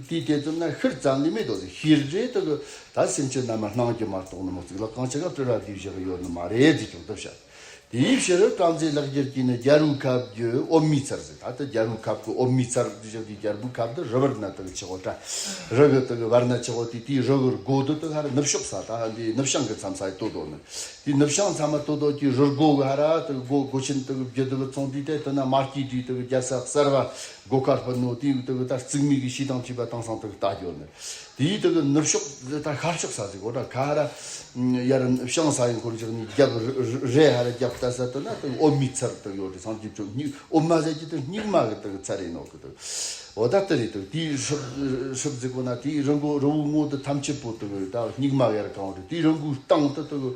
དུས་དེ་ཙམ་ན་ཤུལ་ཙམ་ལས་མེད་དོ་ཟེར། ཤེས་རེ་དག་ད་སེམས་ཅན་རྣམས་སྣང་རྒྱུ་མ་གཏོགས་ནི་མོ་གཙུག་ལག་ཁང་ཆེ་ག་སྤྲུལ་བ་དེ་བཞག་ཡོད་ནི་མ་རེད་ཟེར་ཀྱང་དུ་བཤད། དེའི་ཕྱིར་བྲམ་ཟེ་ལེགས་གྱུར་གྱིས་ནི་རྒྱལ་པོའི་ཁབ་ཀྱི་འོད་མའི་ཚལ་ཟེར། ད་ལྟ་རྒྱལ་པོའི་ཁབ་ཀྱི་འོད་མའི་ཚལ་ཟེར་བཞག་གི། རྒྱལ་པོའི་ཁབ་འདི་རི་བར་ན་དག་ཆེ་བོ་ད། རི་གི་དག་བར་ན་ཆེ་བོ་དེ་དེའི་རི་གི་སྒོ་དུ་དག་ཧར་ནུབ་ཕྱོགས་ས་ད་འདི་ནུབ་བྱང་གི་མཚམས་ས་ཡི་དོ་དོ་ནི། དེ་ནུབ་བྱང་མཚམས་མ་དོ་དོ་གི་རི་སྒོ་གི་ཧར་དག་སྒོ་སྒོ་ཆེན་དག་བརྒྱུད་དག་ཚོང་དུས་དེ་དུ་ན་མ་སྐྱིད་དུས་དག་རྒྱལ་ས་གསར་བ་སྒོ་དཀར་སྤུ་ནོ་དེའི་དག་ད་རྩིག་མིག་གི་ཤིས་དང་བཅས་པ་དེང་སང་དག་ལྟ་རྒྱུ་ནི། དེའི་དེ་གི་ནུབ་ཕྱོགས་ད་ཤར་ཕྱོགས་ས་ཟིག་གོ་ད་ག་ར་ཡར་བྱང་ས་ཡི་འཁོར་བཞག་ནི་རྒྱབ་རེ་ཧ་ར་རྒྱབ་ལྟ་ས་དེ་ན་དེ་འོད་མའི་ཚལ་དེ་ཡོད་རེད། སངས་རྒྱས་བཅོམ་སྙིགས་འོད་མ་ཟེར་གྱི་དེ་སྙིགས་མ་གི་དེ་གི་ཚལ་རེད་ནོ་གི་དེ། འོ་ད་དེ་རེད། དེ་དེའི་ཧྲིབ་ཧྲིབ་ཟིག་གོ་ན་དེའི་རི་མགོ་རི་བོའི་ངོ་དེ་ཐམས་ཅད་པོ་དེ་གི་ད་སྙིགས་མ་ཡར་གང་རེད། དེའི་རི་མགོའི་སྟེང་དེ་དེ་གི་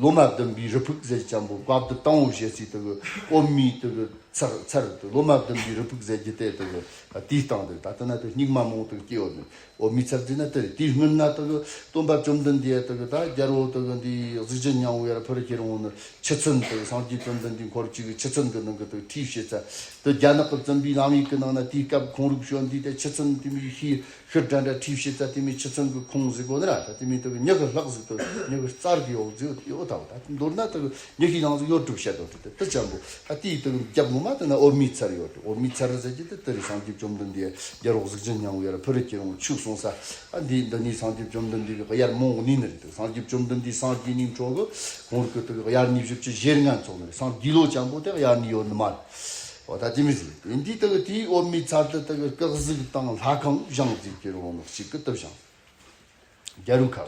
ལོ་མ་བདུན་པའི་རི་ཕུག་ཟེར་ཅན་པོ་བཀབ་དེ་དང་བོ་བྱེད་སའི་དེ་གི་འོད་མའི་དེ་གི་ཚལ་ཚལ་དེ་ལོ་མ་བདུན་པའི་རི་ཕུག་ཟེར་རྒྱུ་དེ་དེ་གི་དེའི་སྟེང་དེ་ད་ལྟ་ན་དེ་སྙིགས་མ་མང་དེ་གི་སྐྱེ་ཡོད་ནི། འོད་མའི་ཚལ་དེ་ན་དེ་རེད། དེའི་སྔོན་ན་དེ་གི་སྟོན་པ་བཅོམ་ལྡན་འདས་དེ་གི་ད་རྒྱལ་པོ་དེ་གི་འདི་གཟུགས་ཅན་སྙིང་པོ་ཡར་ཕུལ་ཁྱེར་འོང་ནི་ཆུ་ཚན་དེ་གི་སངས་རྒྱས་བཅོམ་ལྡན་འདས་འཁོར་བཅས་ཀྱི་ཆུ་ཚན་གི་ནང་གི་དེ་གི་ཁྲུས་བྱེད་ས་དེ་རྒྱ་ནག་གི་བཙུན་པའི་ལམ་ཡིག་གི་ནང་ན་དེའི་སྐབས་ཁོང་རུག་བྱོན་དུས་དེ་ཆུ་ཚན་དེ་མི་ཤི་ཤི་དྲན་དྲ་ཁྲུས་བྱེད་ས་དེ་མི་ཆུ་ཚན་གི་ཁོང་ཟིག་གོ་ནི་ར། ད་དེ་མི་དེ་གི་མྱི་གི་ལྷག་ཟིག་དེ་མྱི་གི་རྩར་གི་ཡོད་ཟིག་ཡོད་ད་བ། ད་མདོར་ན་དེ་གི་མྱི་ཤི་ནང་ཟིག་ཡོད་དྲུག་བཤད་དོ་དེ་དེ་ཅན་པོ། ད་དེའི་དེ་རྒྱབ་ངོ་མ་དེ་ན་འོད་མའི་ཚལ་ཡོད་དེ། འོད་མའི་ཚལ་ཟེར་གྱི་དེ་དེ་རེད། སངས་རྒྱས་བཅོམ་ལྡན་འདས་རྒྱལ་པོ་གཟུགས་ཅན་སྙིང་པོ་ཡར་ཕུལ་ཁྱེར་འོང་ཆོས་གསུང་ས། ཨ་འདི་འདི་ནི་སངས་རྒྱས་བཅོམ་ལྡན་འདས་ཀྱི་དབྱར་མོ་གནས་ནི་རེད་དེ། སངས་རྒྱས་བཅོམ་ལྡན་འདས་སངས་རྒྱས་ནི་འཕྲོ་གི་ཁོང་གི་དེ་གི་དབྱར་གནས་བཞི་བཅུ་ཞེ་ལྔ་འཚོགས་ནི་རེད། སངས་རྒྱས་ལོ་ཅན་པོ་དེ་དབྱར་གནས་ཡོད་ནི་མ་རེད། འོ་ད་དེ་མི་ཟིག་རེད། དེ་འདི་དེ་གི་དེའི་འོད་མའི་ཚལ་དེ་དེ་གི་སྐུ་གཟུགས་དང་ལྷ་ཁང་བཞེངས་ཟིག་ཁྱེར་འོང་ནི་གཅིག་གི་དེ་བཞེངས། རྒྱལ་རུ་ཁ།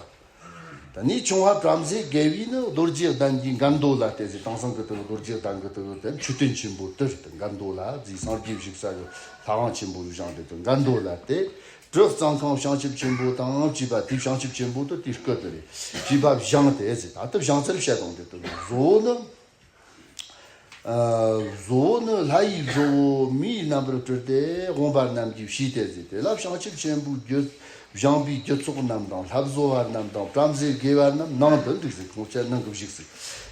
ད་ནི་ཆུང་བ་བྲམ་ཟེ་དགེ་བའི་ནི་རྡོ་རྗེ་གདན་གྱི་མགལ་མདོ་ལ་བལྟས་ཟེར། དེང་སང་གི་དུ་རྡོ་རྗེ་གདན་གྱི་དུ་དེ་མཆོད་རྟེན་ཆེན་པོ་དུ་རེད། མགལ་མདོ་ལ་རྫིག་སངས་རྒྱས་བཞུགས་ས་གི་ལྷ་ཁང་ཆེན་པོ་བཞེངས་ཏེ་དུ་མགལ་མདོ་ལ་བལྟས། གྲུ་གཙང་ཁང་བྱང་ཆུབ་ཆེན་པོ་དང་བཅས་པ་དེའི་བྱང་ཆུབ་ཆེན་པོ་དུ་དེའི་སྐུ་དུ་རེད། བཅས་པ་བཞེངས་ཏེ་ཟེར། ད་དུ་བཞེངས་ཚུལ་བཤད་དང་དེ་དུ་བཟོ་ནི། བཟོ་བོ་ནི་ལྷ་ཡི་བཟོ་བོ་མིའི་རྣམ་པར་སྤྲུལ་ཏེ་དབང་པོ་རྣམས་ཀྱིས་བྱས་ཏེ་ཟེར། དེ་ལ་བྱང་ཆུབ་ཆེན་པོའི་རྒྱུ་བཞེངས་པའི་རྒྱུ་ཚོགས་རྣམས་དང་ལྷ་བཟོ་བ་རྣམས་དང་བྲམ་ཟེ་དགེ་བ་རྣམས་ནང་དུ་འདུག་ཟེར། ཁོང་ཆ་ནང་གི་བཞུགས་ཟེར།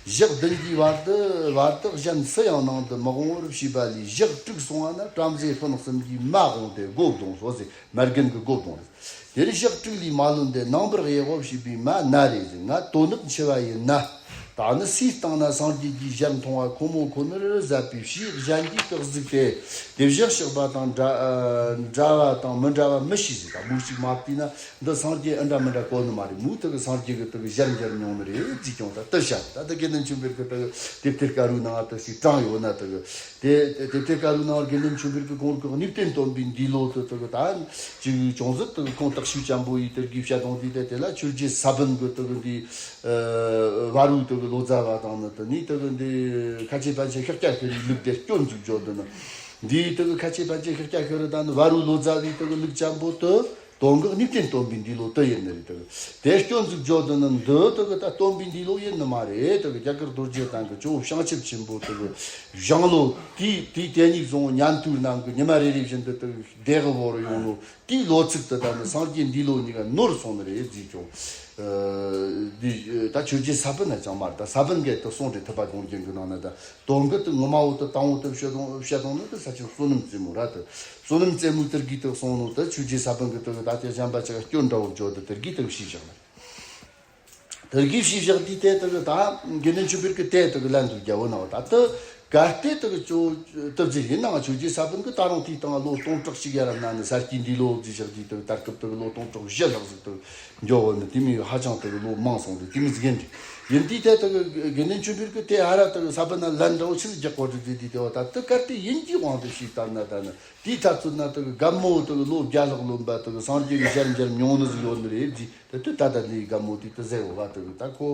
ཞག་བདུན་གྱི་བར་དུ་བར་དུ་གཞན་སུ་ཡང་ནང་དུ་མི་འོང་བར་བྱས་པ་ལས་ཞག་དྲུག་སོང་བ་ན་བྲམ་ཟེ་སྤུན་གསུམ་གྱིས་མ་འོངས་ཏེ་སྒོ་བརྡུངས་སོ་ཟེར། མ་རྒན་གྱི་སྒོ་བརྡུངས་ཟེར། དེར་ཞག་དྲུག་ལས་མ་ལོན་ཏེ་ནངས་པར་གཡས་འོག་བྱས་པའི་མ་ན་རེ་ཟེར། ང་དོ་ནག་འཆི་བ་ཡིན་ན། ད་ནི་སུའི་སྟེང་ན་སངས་རྒྱས་ཀྱི་ཞལ་མཐོང་བ་ཁོ་མོ་ཁོ་ནར་ཟབ་པའི་ཕྱིའི་གཞན་གྱིས་བཀག་གཟིགས་ཏེ། དེ་བཞག་བཤགས་པ་དང་འདྲ་འདྲ་བ་དང་མི་འདྲ་བ་མི་ཤེས་ཟེར། ད་མུ་གཅིག་མ་བལྟས་ན་འདི་སངས་རྒྱས་ཨ་འདྲ་མི་འདྲ་གོ་ནི་མ་རེད། མུ་དེ་གི་སངས་རྒྱས་ཀྱི་དེ་གི་ཞལ་མཇལ་མྱོང་ནི་རེད་ཟེར། ཀྱང་ད་དེ་བཤད། ད་དེ་དགེ་འདུན་ཆོས་འཕེལ་གྱི་དེ་གི་དེབ་ཐེར་དཀར་པོའི་ནང་དེ་ཞིག་དྲངས་ཡོད་ན། དེ་གི་དེ་དེབ་ཐེར་དཀར་པོའི་ནང་དགེ་འདུན་ཆོས་འཕེལ་གྱི་གོང་གི་གཉིས་བསྟན་སྟོན་པའི་འདས་ལོ་དེ་དེ་གི་ད་ཅིག་ཅུང་ཟད་དེ་གི་ཁོང་བརྟག་དཔྱད་ཅན་པོ་ཡིས་དེ་གི་བཤད་དོན་དེ། དེ་དེ་ལ་ཆོས་རྗེ་ས་པཎ་གྱི་དེ་གི་འདི་ཨ་བ་རུ་དེ་གི་ལོ་ཙཱ་བ་དང་ནི་དེ་ནི་དེ་གི་འདི་ཁ་ཆེ་པཎ་ཆེན་ཤཱཀྱ་ཤྲཱི་ལུགས་དེ་སྐྱོན་འཛུགས་བརྗོད་དེ་ནི། འདིའི་དེ་གི་ཁ་ཆེ་པཎ་ཆེན་ཤཱཀྱ་ཤྲཱི་དང་ནི་བ་རུ་ལོ་ཙཱ་བའི་དེ་གི་ལུགས་ཅན་པོ་དེ་དོན་གྱི་གཉིས་བསྟན་སྟོན་པའི་འདས་ལོ་དེ་ཡིན་ནི་རེད། དེ་གི་དེ་སྐྱོན་འཛུགས་བརྗོད་དེ་ནི་འདི་དེ་གི་ད་སྟོན་པའི་འདས་ལོ་ཡིན་ནི་མ་རེད། དེ་གི་རྒྱ་གར་རྡོ་རྗེ་གདན་གྱི་ཇོ་བོ་བྱང་ཆུབ་ཆེན་པོ་དེ་གི་བཞེངས་ལོ་དེའི་དེའི་དེ་ཉིད་བཟུང་ཉན་ཐོས་རྣམས་ཀྱི་ཉི་མ་རེ་རེ་བཞིན་དུ་དེ་གི་བདེ་གི་བོར་ཡོང་ལོ། དེའི་ལོ་ཚིགས་དེ་ད་ནི་སངས་རྒྱས་འདས་ལོ་གཉིས་ཀ་ནོར་སོང་ནི་རེད་ཟེར་ཀྱང་། ཨ་འདི་ད་ཆོས་རྗེ་ས་པཎ་ན་ཅང་མ་རེད། ད་ས་པཎ་གྱིས་དེ་གསུངས་རེད། ཐེག་པ་དགོངས་རྒྱན་གྱི་ནང་ན་ད་དོན་གྱི་དེ་ངོ་མ་བོ་དེ་དང་བོ་དེ་བཤད་དོན་བཤད་དོན་ནི་དེ་ས་ཆེན་བསོད་ནམས་རྩེ་མོ་ར། དེ་བསོད་ནམས་རྩེ་མོའི་དེར་གྱིས་དེ་གསུངས་ནོ་དེ་ཆོས་རྗེ་ས་པཎ་གྱིས་དེ་ད་དེ་གཞན་པ་ཅིག་སྐྱོན་འདྲ་བོ་བརྗོད་དེ་དེར་གྱིས་དེ་ཤེས་བཞག་ནི། དེར་གྱིས་ཤེས་བཞག་དུས་དེ་དེ་གི་ད་དགེ་འདུན་ཆོས་འཕེལ་གྱིས་དེ་དེ་གི་ལན་དུ་རྒྱལ་བོ་ན་བ། ད་དེ་གལ་ཏེ་དེ་གི་ཅོ་དེ་ཟེར་ཡིན་ནའང་ཆོས་རྗེ་ས་པཎ་གྱིས་ད་རུང་དེའི་སྟེང་ལོ་སྟོང་ཕྲག་གཅིག་ཡར་ལ་ན་ནི་ས་དཀྱིལ་འདས་ལོ་ཟེར་བཞག་དུས་དེ་གི་ད་སྐབས་དེ་གི་ལོ་སྟོང་ཕྲག་བཞི་ལྷག་ཟིག་དེ་གི་འགྱོ་བ་ནི་དེ་མོ་ཧ་ཅང་དེ་གི་ལོ་མང་སོང་དེ་དེ་མོ་ཟིག་ཡིན་དེ། ཡིན་དུས་དེ་དེ་གི་དགེ་འདུན་ཆོས་འཕེལ་གྱིས་དེ་ཧ་ར་དེ་གི་ས་པཎ་ན་ལན་འདྲ་བོ་ཆི་ཟིག་རྒྱག་གོ་རེད་ཟེར་དུས་དེ་བ། ད་དེ་གལ་ཏེ་ཡིན་གྱི་དབང་དུ་བྱས་ལྟར་ན་ད་ནི། དེའི་ཐ་ཚོད་ན་དེ་གི་རྒན་མོ་དེ་གི་ལོ་བརྒྱ་ལྷག་ལོན་པ་དེ་གི་སངས་རྒྱས་ཀྱི་ཞལ་མཇལ་མྱོང་ནི་ཟིག་ཡོད་ནི་རེད་ཟེར། དེ་དུས་ད་ལྟ་འདིའི་རྒན་མོ་དེས་དེ་ཟེར་བ་དེ་གི་ད་ཁོ་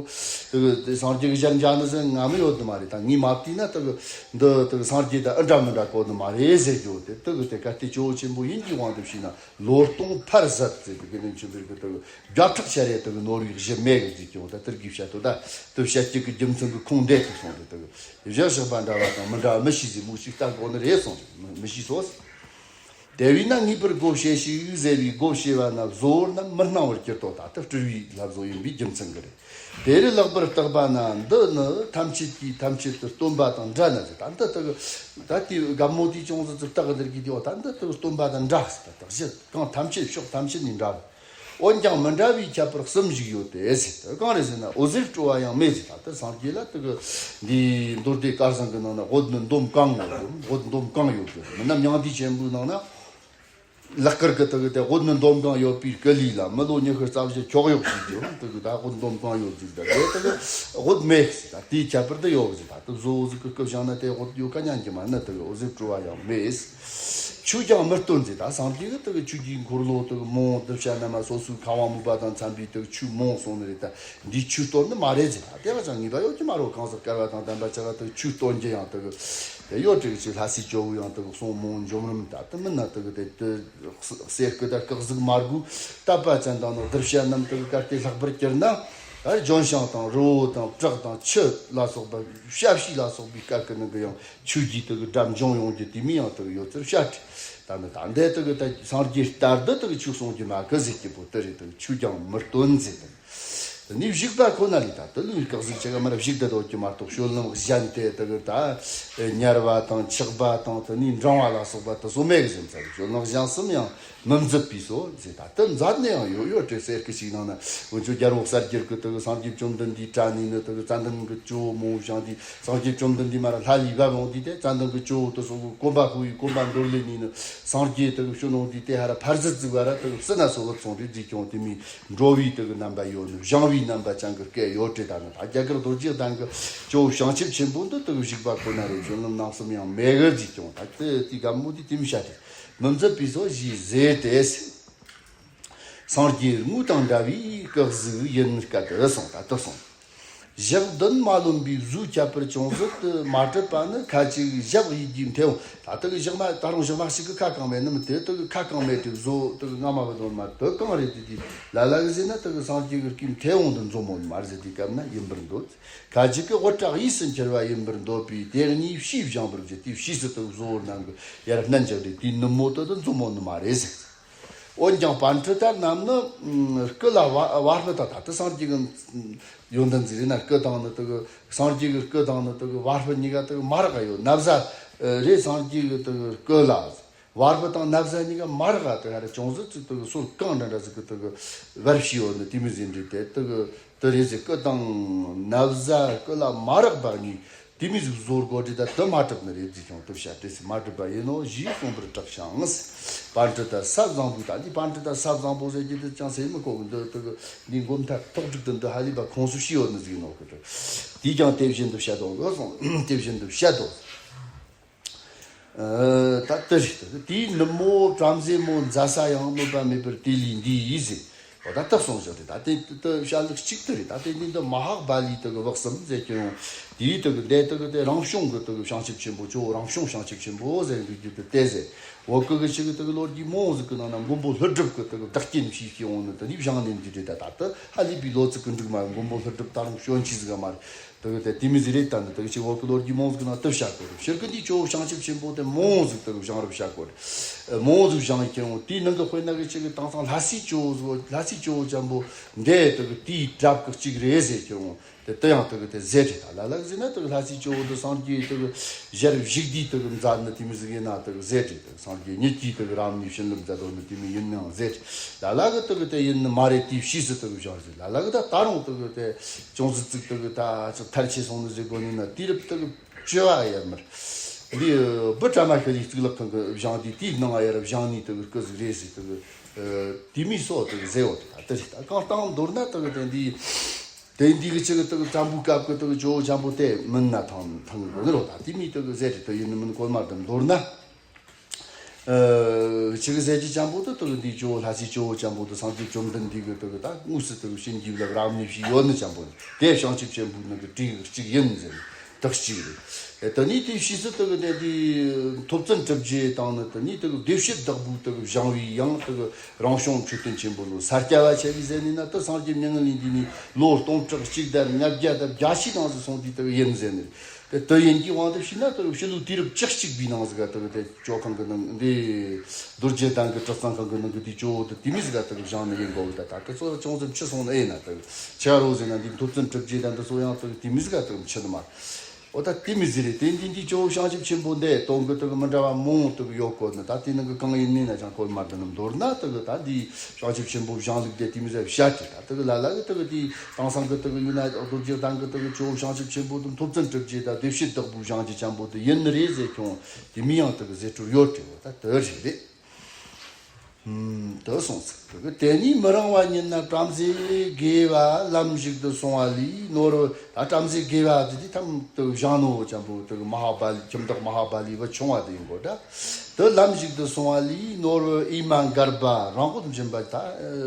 དེ་གི་དེ་སངས་རྒྱས་ཀྱི་ཞལ་མཇལ་ནི་ཟེར་ང་མི་ཡོད་ནི་མ་རེད། ད་ངས་མ་བལྟས་ན་དེ་གི་འདི་དེ་གི་སངས་རྒྱས་དང་ཨ་འདྲ་མི་འདྲ་གོ་ནི་མ་རེད་ཟེར་རྒྱུ་དེ། དེ་གི་དེ་གལ་ཏེ་ཇོ་བོ་ཆེན་པོ་ཡིན་གྱི་དབང་དུ་བྱས་ན་ལོ་སྟོང་ཕར་ཟད་ཟེར། དེ་དགེ་འདུན་ཆོས་འཕེལ་གྱིས་དེ་གི་བརྒྱ་ཕྲག་ཆ་རེ་དེ་གི་ནོར་བའི་གཞི་མེད་གི་ཟེར་ཀྱང་ད་དེར་གྱིས་བཤད་དོ། ད་དེ་བཤད་རྒྱུ་གི་རྒྱུ་མཚན་གི་ཁུངས་འདི་དེ་སོང་རེད། དེ་གི་བཞག་བཤགས་པ་འདྲ་བ་དང་མི་འདྲ་བ་མི་ཤེས་ཟེར། མུ་གཅིག་ལྟ་དགོས་ནི་རེད་གསུངས། མི་མི་ཤེས་སོ། དེ་བས་ན་ངེས་པར་སྒོ་ཕྱེ་ཞིག་ཟེར་བའི་སྒོ་ཕྱེ་བ་ན་བཟོ་བོ་རྣམས་མི་སྣང་བར་གྱུར་ཏོ། ད་ལྟ་སྤྲུལ་བའི་ལྷ་བཟོ་ཡིན་པའི་རྒྱུ་མཚན་གྱིས་རེད། དེ་རུ་ལེགས་པར་བརྟགས་པ་ན་འདི་ནི་ཐམས་ཅད་ཀྱིས་ཐམས་ཅད་དུ་སྟོན་པ་དང་འདྲ་ན་ཟེར། ད་འདི་དག་ད་དེའི་རྒན་མོ་དེས་ཅུང་ཟད་ཙིག་བརྟག་གི་དེར་གྱིས་དེ་བ། ད་འདི་དག་སྟོན་པ་དང་འདྲ་ཟེར། ད་བདག་གཞན་གང་ཐམས་ཅད་ཕྱོགས་ཐམས་ཅད་ནས་འདྲ། འོན་ཀྱང་མི་འདྲ་བའི་ཁྱད་པར་གསུམ་ཞིག་ཡོད་དེ་ཟེར། དེ་གང་རེད་ཟེར་ན། འོད་ཟེར་སྤྲོ་བ་ཡང་མེད་ཟེར། ད་ལྟ་སངས་རྒྱས་ལ་དེ་གི་འདི་མདོ་སྡེ་སྐལ་བཟང་གི་ནང་ན་འོད་ནི་འདོམ་གང་ཡོད་གི། འོད་འདོམ་གང་ཡོད་གི། མི་ནམ་མྱང་འདས་ཆེན་པོའི་ནང་ན་ལེགས་དཀར་གི་དེ་གི་དེ་འོད་ནི་འདོམ་གང་ཡོད་པའི་སྐུ་ལུས་ལ་མི་ལོ་ཉི་ཤུ་རྩ་བཞི་ཁྱོག་ཡོད་ཟེར་གི། དེ་གི་ད་འོད་འདོམ་གང་ཡོད་ཟེར། ད་དེ་དེ་གི་འོད་མེད་ཟེར། ད་དེའི་ཁྱད་པར་དེ་ཡོད་ཟེར། ད་དེ་བཟོ་བོ་ཟིག་གི་སྐུ་བཞེངས་ན་དེ་འོད་ཡོད་ག་ཉན་གི་མ་ནི། དེ་གི་འོད་ཟེར་སྤྲོ་བ་ཡང་མེད། ཆོས་ཀྱང་མི་སྟོན་ཟེར། ད་སངས་རྒྱས་ཀྱིས་དེ་གི་ཆོས་ཀྱི་འཁོར་ལོ་དེ་གི་མང་བོ་གདུལ་བྱ་རྣམས་སོ་སོའི་ཁམས་དབང་མོས་པ་དང་འཚམ་པའི་དེ་གི་ཆོས་མང་བོ་གསུངས་ནི་རེད། ད་འདིའི་ཆོས་སྟོན་ནི་མ་རེད་ཟེར། ད་དེ་བ་ཅང་ངེས་པ་ཡོད་ཀྱི་མ་རེད། གང་ཟག་བསྐལ་བ་དང་ལྡན་པ་ཆ་ག་དེ་གི་ཆོས་སྟོན་རྒྱུ་ཡང་དེ་གི་དེ་ཡོད་དེ་གི་ཅིག་ལྷ་སའི་ཇོ་བོ་ཡང་དེ་གི་གསུང་མང་བོ་འབྱོན་རུང་། ད་དེ་མིན་ན་དེ་གི་དེ་དེ་གསེར་སྐུ་དང་སྐུ་གཟུགས་མར་གོས་བཏབ་པ་ཅན་དང་ནི་གདུལ་བྱ་རྣམས་དེ་གི་གལ་ཏེ་ལྷག་པར་གྱུར་ན། ད་ལྗོན་ཤིང་དང་རི་བོ་དང་བྲག་དང་ཆུ་ལ་སོགས་པ་བྱ་བྱིའུ་ལ་སོགས་པའི་སྐད་ཀྱི་ནང་གི་ཡང་ཆོས་ཀྱི་དེ་གི་སྒྲ་འབྱུང་ཡོང་རྒྱུ་དེ་མོ་ཡང་དེ་གི་ཡོད་ཚུལ་བཤད། ད་ནི་ད་འདི་དེ་གི་ད་སངས་རྒྱས་ལྟར་དུ་དེ་གི་ཆོས་གསུང་རྒྱུ་མ་གི་ཟེར་རྒྱུ་བོ་དེ་རེད། དེ་གི་ཆོས་ཀྱང་མི་སྟོན་ཟེར། དེ་ནི་བཞུགས་པ་ཁོ་ན་ལས་ད་དེ་ལུས་སྐུ་གཟུགས་ཆ་ག་མར་བཞུགས་བསྡད་ཡོད་རྒྱུ་མ་གཏོགས། སྤྱོད་ལམ་གཞན་དེ་དེ་གི་ད་ཉལ་བ་དང་འཁྱག་པ་དང་དེ་ནས་འགྲེང་བ་ལ་སོགས་པ་དེ་ཚོ་མེད་གི་ཟེར་ཚར། སྤྱོད་ལམ་གཞན་གསུམ་ཡང་མི་མཛད་པས་སོ་ཟེར། ད་དེ་མཛད་ནས་ཡང་ཡོད་ཡོད་དེ་གསེར་སྐུ་ཞིག་ནང་ན། འུ་ཆོ་རྒྱལ་པོ་གསར་བསྒྱུར་གི་དེ་གི་སངས་རྒྱས་བཅོམ་ལྡན་འདས་དྲན་ནས་ནི་དེ་གི་ཙན་དན་གི་ཇོ་བོ་མང་བོ་བཞེངས་དུས། སངས་རྒྱས་བཅོམ་ལྡན་འདས་མར་ལྷ་ལས་བབས་འོང་དུས་དེ་ཙན་དན་གི་ཇོ་བོ་དེ་ཚོ་གི་གོམ་པ་ཕུ་བའི་གོམ་པ་འདོར་ལེན་ནས་ནི། སངས་རྒྱས་དེ་གི་བྱོན་འོང་དུས་དེ་ཧ་ར་ཕར་ཟུར་བཙུགས་པ་ར་དེ་གི་ཕྱི་ན་སོ་བུད་སོང་རེད་ཟེར་ཀྱང་། དེ་མོ་འགྲོ་བའི་དེ་གི་རྣམ་པ་ཡོད་ནི། བཞེངས་པའི་རྣམ་པ་ཅན་གི་སྐད་ཡོད་དེ། ད་ནི་ད་རྒྱ་གར་རྡོ་རྗེ་གདན་གི་ཇོ་བོ་བྱང་ཆུབ་ཆེན་པོ་འདི་དེ་གི་བཞུགས་པ་ཁོ་ན་རེད། སྤྱོད་ལམ་རྣམ་གསུམ་ཡང་མེད་གི་ཟེར་ཀྱང་། ད་དེ་དེའི་རྒན་མོ་དེས་དེ་མོ་བཤད་དེ། མི་མཛད་པས་སོ་ཞེས་ཟེར་ཏེ། སངས་རྒྱས་དངོས་དང་འདྲ་བའི་སྐུ་གཟུགས་ཡིན་སྐད་དུ་གསུངས། ད་དུ་གསུངས། ཞག་བདུན་མ་ལོན་པའི་གཟུགས་ཁྱད་པར་ཅུང་ཟད་དུ་མ་གྲུབ་པ་ནི། ཁ་ཅིག་ཞག་ཡིད་ཀྱི་མཐེ་བོང་། ད་དུ་གི་ཞག་མ་ད་རུང་ཞག་མ་ཞིག་གི་ཁ་གང་མེད་ནི་མི་དེ་དུ་གི་ཁ་གང་མེད་དེ་བཟོ་དུ་གི་རྔ་མ་བུ་དོན་མ་དུ་གང་རེད། དེ་དེ་ལ་ལ་གི་ཟེར་ན་དུ་གི་སངས་རྒྱས་ཀྱི་སྐུའི་མཐེ་བོང་དུ་འཛོམས་མོ་མ་རེད་ཟེར། དེ་སྐབས་ན་ཡིན་པར་འདོད། ཁ་ཅིག་གི་དབུ་སྐྲ་གཡས་སུ་འཁྱིལ་བ་ཡིན་པར་འདོད་པས། དེ་གཉིས་ཕྱིས་བཞེངས་པར་བགྱི། དེ་ཕྱིས་སུ་དུ་བཟོ་བར་གནང་གི་ཡར་སྣན་འཇགས་ཏེ་དེའི་ནུབ་མོ་དུ་དུ་འཛོམས་མོ་ནི་མ་རེད་ཟེར། འོན་ཀྱང་པཎ་གྲུབ་དར་རྣམས་ནི་སྐུ་ལ་བ་བ་སྤུ་དང་། ད་དུ་སངས་རྒྱས་ཀྱི་ཡོན་ཏན་ཟིག་རེད་ན། སྐུ་དང་ནི་དུ་གི་སངས་རྒྱས་ཀྱི་སྐུ་དང་ནི་དུ་གི་བ་སྤུ་གཉིས་ཀ་དུ་གི་མ་རག་ག་ཡོད། ན་བཟའ་རེད། སངས་རྒྱས་ཀྱི་དུ་གི་སྐུ་ལ་བ་སྤུ་དང་ན་བཟའ་གཉིས་ཀ་མ་རག་ག་དུ་ག་རེ་ཅུང་ཟད་ཅིག་དུ་གི་སོལ་གང་འདྲ་འདྲ་ཟིག་གི་དུ་གི་བར་ཕྱིས་ཡོད་ནི་དེ་མི་ཟིན་རེད། དེ་དུ་གི་དུ་རེད་ཟེར། སྐུ་དང་ན་བཟའ་སྐུ་ལ་མ་རག་པ་གཉིས། དེ་མི་ཟིག་བཟོ་དགོས་དྲི་ད་དུ་མ་གྲུབ་ནི་རེད་ཟིག་ཀྱང་དུ་བཤད་དྲི་སི་མ་གྲུབ་པ་ཡིན་ནོ་ཞེས་གསུངས་པར་གྲགས་ཤིང་། པཎ་གྲུབ་དར་ས་བཟང་པོའི། ད་འདི་པཎ་གྲུབ་དར་ས་བཟང་པོ་ཟེར་གྱི་དུ་ཅང་ཟེར་མི་གོ་གི་འདུག་དུ་གི་འདི་མགོ་མཐའ་ཐོག་དྲུག་ཏུ་འདི་ཧ་ལས་པ་ཁོང་སུ་ཤི་ཡོད་ནི་ཟིག་ནོ་གི་དུ། དེས་ཀྱང་དེ་བཞིན་དུ་བཤད་དོ་གི་གསུངས། དེ་བཞིན་དུ་བཤད་དོ། ཨ་ད་དེ་རེད། དེའི་ནུབ་མོ་བྲམ་ཟེ་མོ་མཛའ་ས་ཡང་གནོད་པ་མེད་པར་དེ་ལས་འདས་ཡིས་ཟེར། འོ་ད་ལྟ་སོང་ཟེར་ཏེ། ད་དེ་དེ་བཤད་ལུགས་གཅིག་ཏུ་རེད། ད་དེ་འདི་འདི་མ་ཧཱ་པཱ་ལི་དེ་གི་བག་གསུམ་ཟེར་གྱི་ཡོང་། དེའི་དེ་གི་འདས་དེ་གི་དེ་རང་བྱུང་གི་དེ་གི་བྱང་ཆུབ་ཆེན་པོ། ཇོ་བོ་རང་བྱུང་བྱང་ཆུབ་ཆེན་པོ་ཟེར་འདུག་རྒྱུ་དེ་དེ་ཟེར། འོ་གི་གི་ཆི་གི་དེ་གི་ལོ་རྒྱུས་མང་ཟིག་གི་ནང་ན་མགོན་པོ་ཀླུ་སྒྲུབ་གི་དེ་གི་བདག་རྐྱེན་བྱས་ཀྱི་ཡོང་ནི་དེ་ནི་བཞེངས་ནས་འདི་རེད། ད་ད་དེ་ཧ་ལས་པའི་ལོ་ཚིགས་གི་འབྲུག་མ་མགོན་པོ་ཀླུ་སྒྲུབ་ད་རུང་བྱོན་ཆི་ཟིག་ག་མ་རེད། དེ་གི་དེ་དེ་མི་ཟིག་རེད། ད་ནི་དེ་གི་ཆི་འོ་གི་ལོ་རྒྱུས་མང་ཟིག་ནང་དེ་བཤད་གོ་རེད། ཕྱིར་གི་འདི་ཇོ་བོ་བྱང་ཆུབ་ཆེན་པོ་དེ་མང་ཟིག་དེ་གི་བཞེངས་རབས་བཤད་གོ་རེད། མང་ཟིག་བཞེངས་ཡི་ཁྱེར་འོང་། དེའི་ནང་གི་དཔེར་ན་གི་ཆི་གི་དེང་སང་ལྷ་སའི་ཇོ་བོ་ལྷ་སའི་ཇོ་བོ་ཅན་པོ་འདི་དེ་གི་དེའི་གྲབས་གི་གཅིག་རེད་ཟེར་ཁྱེར་འོང་། དེ་དེ་ཡང་དེ་གི་དེ་ཟེར་རེད། ད་ལ་ལ་གི་ཟེར་ན་དེ་གི་ལྷ་སའི་ཇོ་བོ་དེ་སངས་རྒྱས་དེ་གི་ཞལ་བཞུགས་དུས་དེ་གི་མཛད་ནི་དེ་མི་ཟིག་ཡིན་ན་དེ་གི་ཟེར་རེད། དེ་གི་སངས་རྒྱས་ཉིད་ཀྱིས་དེ་གི་རབ་གནས་བྱིན་རླབས་མཛད་དོ་ནི་དེ་མི་ཡིན་ནའང་ཟེར་རེད། ལ་ལ་གི་དེ་གི་དེ་ཡིན་ནི་མ་རེད། དེའི་ཕྱིས་སུ་དེ་གི་བཞེངས་ཟེར། ལ་ལ་གི་ད་ད་རུང་དེ་གི་དེ་ཅུང་ཟད་ཙིག་དེ་གི་ད་ཅིག་ཐལ་ཆེ་སོང་ནི་ཟེར་དགོས་ནི་ན། དུས་རབས་དེ་གི་བཅུ་བ་ཡར་མར་འདི་བུ་བྲ་མ་ཤི་ལའི་གཙུག་ལག་ཁང་གི་བཞེངས་དུས་དེའི་ནང་ཡར་བཞེངས་ནི་དེ་གི་སྐུ་ཟིག་རེད་ཟེར། དེ་གི་དེ་མི་སོགས་དེ་གི་ཟེར་བ་དེ་ད་དེ་རེད། ད་གང་སྟངས་མདོར་ན་དེ་གི་དེ་འདི། དེ་འདི་གི་ཆི་གི་དེ་གི་བཙན་པོའི་སྐབས་གི་དེ་གི་ཇོ་བོ་ཅན་པོ་དེ་མིན་ན་ཐང་ཐང་གི་ནི་རོ། ད་དེ་མི་དེ་གི་ཟེར་དེ་དེ་ཡིན་ནི་མིན་གོ་མ་དེ་མདོར་ན། ཨ་ཆི་གི་ཟེར་གྱི་ཅན་པོ་དེ་དེ་གི་འདི་ཇོ་བོ་ལྷ་སའི་ཇོ་བོ་ཅན་པོ་དེ་སངས་རྒྱས་བཅོམ་ལྡན་འདས་གི་དེ་གི་ད་དངོས་སུ་དེ་གི་བྱིན་གྱིས་བརླབས་རབ་གནས་བྱས་ཡོད་ནི་ཅན་པོ་དེ་བྱང་ཆུབ་ཆེན་པོའི་ནང་གི་བྲིས་གི་གཅིག་ཡིན་ཟེར་ནི་དེ་གཅིག་རེད། དེ་ནས་དེ་ཕྱིས་སུ་དེ་གི་དེ་འདི་ཐུབ་བཙུན་གྲུབ་རྗེ་དང་ནི་དེ་ནས་དེ་གི་བདེ་བྱེད་བདག་པོའི་དེ་གི་བཞེངས་པའི་ཡང་དེ་གི་རང་བྱུང་མཆོད་རྟེན་ཆེན་པོ་ལོ་ས་སྐྱ་པ་ཆེ་བའི་ཟེར་ནི་ན། དེ་སངས་རྒྱས་མྱ་ངན་ལས་འདས་ནས་ལོ་སྟོང་ཕྲག་གཅིག་དང་ལྔ་བརྒྱ་དང་བརྒྱད་ཅུའི་ནང་ཟིག་སོང་དུས་དེ་གི་ཡིན་ཟེར་ནི་རེད། དེ་དེ་ཡིན་གྱི་དབང་དུ་བྱས་ན་དེ་གི་ཕྱི་ལོ་དུས་རབས་བཅུ་གཅིག་པའི་ནང་ཟིག་ག་དེ་གི་དེ་ཇོ་ཁང་གི་ནང་འདི་རྡོ་རྗེ་གདན་གི་གྲྭ་ཚང་ཁང་གི་ནང་གི་དེ་ཇོ་བོ་དེ་དེ་མི་ཟིག་ག་དེ་གི་བཞེངས་ནི་ཡིན་དགོས་གི། ད་ད་དེ་ཚོ་ཅུང་ཙམ་འཕྱི་སོང་ནི་ཨེ་ན། དེ་གི་ཆ་རོ་ཟེར་ན་འདི་ཐུབ་བཙུན་གྲུབ་རྗེ་དང་འདི་ཚོ་ཡང་དེ་གི་དེ་མི་ཟིག་ག་དེ་གི་འཕྱི་ནི་མ། འོ་ད་དེ་མི་ཟིག་རེད། དེ་འདི་འདི་ཇོ་བོ་བྱང་ཆུབ་ཆེན་པོ་འདི་དོན་གི་དེ་གི་མི་འདྲ་བ་མང་དེ་གི་ཡོད་གོ་ནི། ད་དེ་ནང་གི་གང་ཡིན་ནི་ན་ཅང་གོ་མ་དེ་ནི་མདོར་ན་དེ་གི་ད་འདི་བྱང་ཆུབ་ཆེན་པོ་བཞེངས་ལུགས་དེ་དེ་མི་ཟིག་བཤད་ཀྱི། ད་དེ་གི་ལ་ལ་གི་དེ་གི་དེ་དེང་སང་གི་དེ་གི་ཡུལ་ན་རྡོ་རྗེ་གདན་གི་དེ་གི་ཇོ་བོ་བྱང་ཆུབ་ཆེན་པོ་དེ་ཐུབ་བཙུན་གྲུབ་རྗེ་དང་བདེ་བྱེད་བདག་པོའི་བཞེངས་རྒྱུ་ཅན་པོ་དེ་ཡིན་ནི་རེད་ཟེར་ཁྱོང་དེ་མི་ཡང་དེ་གི་ཟེར་སྲོལ་ཡོད་དེ། འོ་ད་དེ་རེད་རེད། ཨུམ། དེ་སོང་ཚེ་དེ་གི་དེ་ནས་མི་རིང་བ་ཉིད་ན་བྲམ་ཟེ་དགེ་བ་ལམ་ཞིག་ཏུ་སོང་བ་ལས་ནོར་བུ། ད་བྲམ་ཟེ་དགེ་བ་དེ་དེ་ཐམ་དུ་བཞེངས་ནོ་ཅན་པོ་དེ་གི་མ་ཧཱ་པཱ་ལི་ཁྱིམ་བདག་མ་ཧཱ་པཱ་ལི་བུ་ཆུང་བ་དེ་ཡིན་གོ་ད། དེ་ལམ་ཞིག་ཏུ་སོང་བ་ལས་ནོར་བུ་ཨི་མ་གརྦྷ་རང་དབུགས་འབྱིན་པ། ད་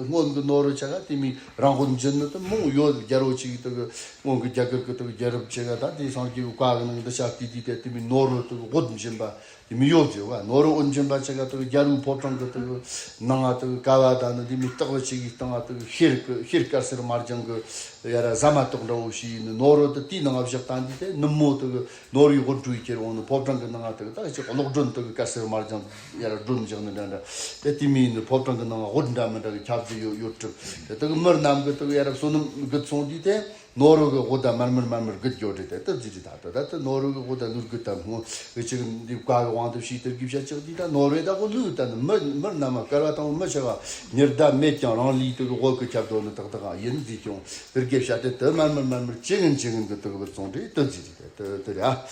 སྔོན་གི་ནོར་བུ་ཆ་ག་དེ་མི་རང་དབུགས་འབྱིན་ནི་དེ་མང་ཡོད། རྒྱལ་པོ་ཆེ་གི་དེ་གི་སྔོན་གི་རྒྱ་གར་གི་དེ་གི་རྒྱལ་རབས་ཆེ་ག་ད་དེ་སངས་རྒྱས་གི་བཀའ་གི་ནང་འདི་ཆ་དེ་དེ་དེ་དེ་མི་ནོར་བུ་དེ་གི་དབུགས་འབྱིན་པ། དེ་མི་ཡོད་ཟེར་བ། ནོར་བུ་དབུགས་འབྱིན་པ་ཆ་ག་དེ་གི་རྒྱལ་པོའི་ཕོ་བྲང་གི་དེ་གི་ནང་ང་དེ་གི་ཀ་བ་དང་ནི་དེ་མི་སྟག་པ་ཆེ་གི་སྟེང་ང་དེ་གི་ཤེལ་གི་ཤེལ་དཀར་སེར་དམར་ལྗང་གི་ཡ་ར་ཟ་མ་ཏོག་འདྲ་བོ་ཞིག་ཡིན་ནི། ནོར་བུ་དེ་དེའི་ནང་ང་བཞག་བཏང་དུས་དེ་ནུབ་མོ་དེ་གི་ནོར་བུའི་དབུགས་འགྲོ་ཡི་ཁྱེར་འོང་ནི་ཕོ་བྲང་གི་ནང་ང་དེ་གི་ད་ཅིག་གློག་སྒྲོན་དེ་གི་དཀར་སེར་དམར་ལྗང་ཡ་ར་སྒྲོན་བཞག་ནི་འདྲ་འདྲ། དེ་དེ་མི་ཡིན་ནི་ཕོ་བྲང་གི་ནང་ང་དབུགས་འདྲ་མི་འདྲ་གི་ཁྱབ་ཚུལ་ཡོད་ཡོད་གྲུབ། དེ་དེ་གི་མི་རྣམས་གི་དེ་གི་ཡ་ར་བསོད་ནམས་རྒུད་སོང་དུས་དེ། ནོར་བུ་གི་དབུགས་དང་མར་མར་མར་མར་རྒུད་འགྱོ་རེད། དེ་ལྟར་ཟེར་རེད། ད་ད་ད་ནོར་བུ་གི་དབུགས་དང་ལུས་རྒུད་དང་སྔོ་གི་ཅིག་འདི་བཀའ་གི་དབང་དུ་བྱས་དེར་གི་བྱ་ཅིག་འདི་ད་ནོར་བུ་ད་གོ་ལུས་ད་ནི་མི་མི་རྣམས་སྐལ་བ་དང་མི་ཆེ་བ་ཉི་ཟླ་མེད་ཀྱང་རང་ལུས་དེ་གི་དབུགས་ཀྱི་ཁྱབ་འགྲོ་ནི་དག་དག་ཡིན་ཟེར་ཀྱང་དེར་གི་བྱ་དེ་དེ་མར་མར་མར་མར་ཇེ་ངན་ཇེ་ངན་གི་དེ་གི་བུད་སོང་རེད། དེ་ཟེར་རེད། དེ་དེ་རེད་ཨ།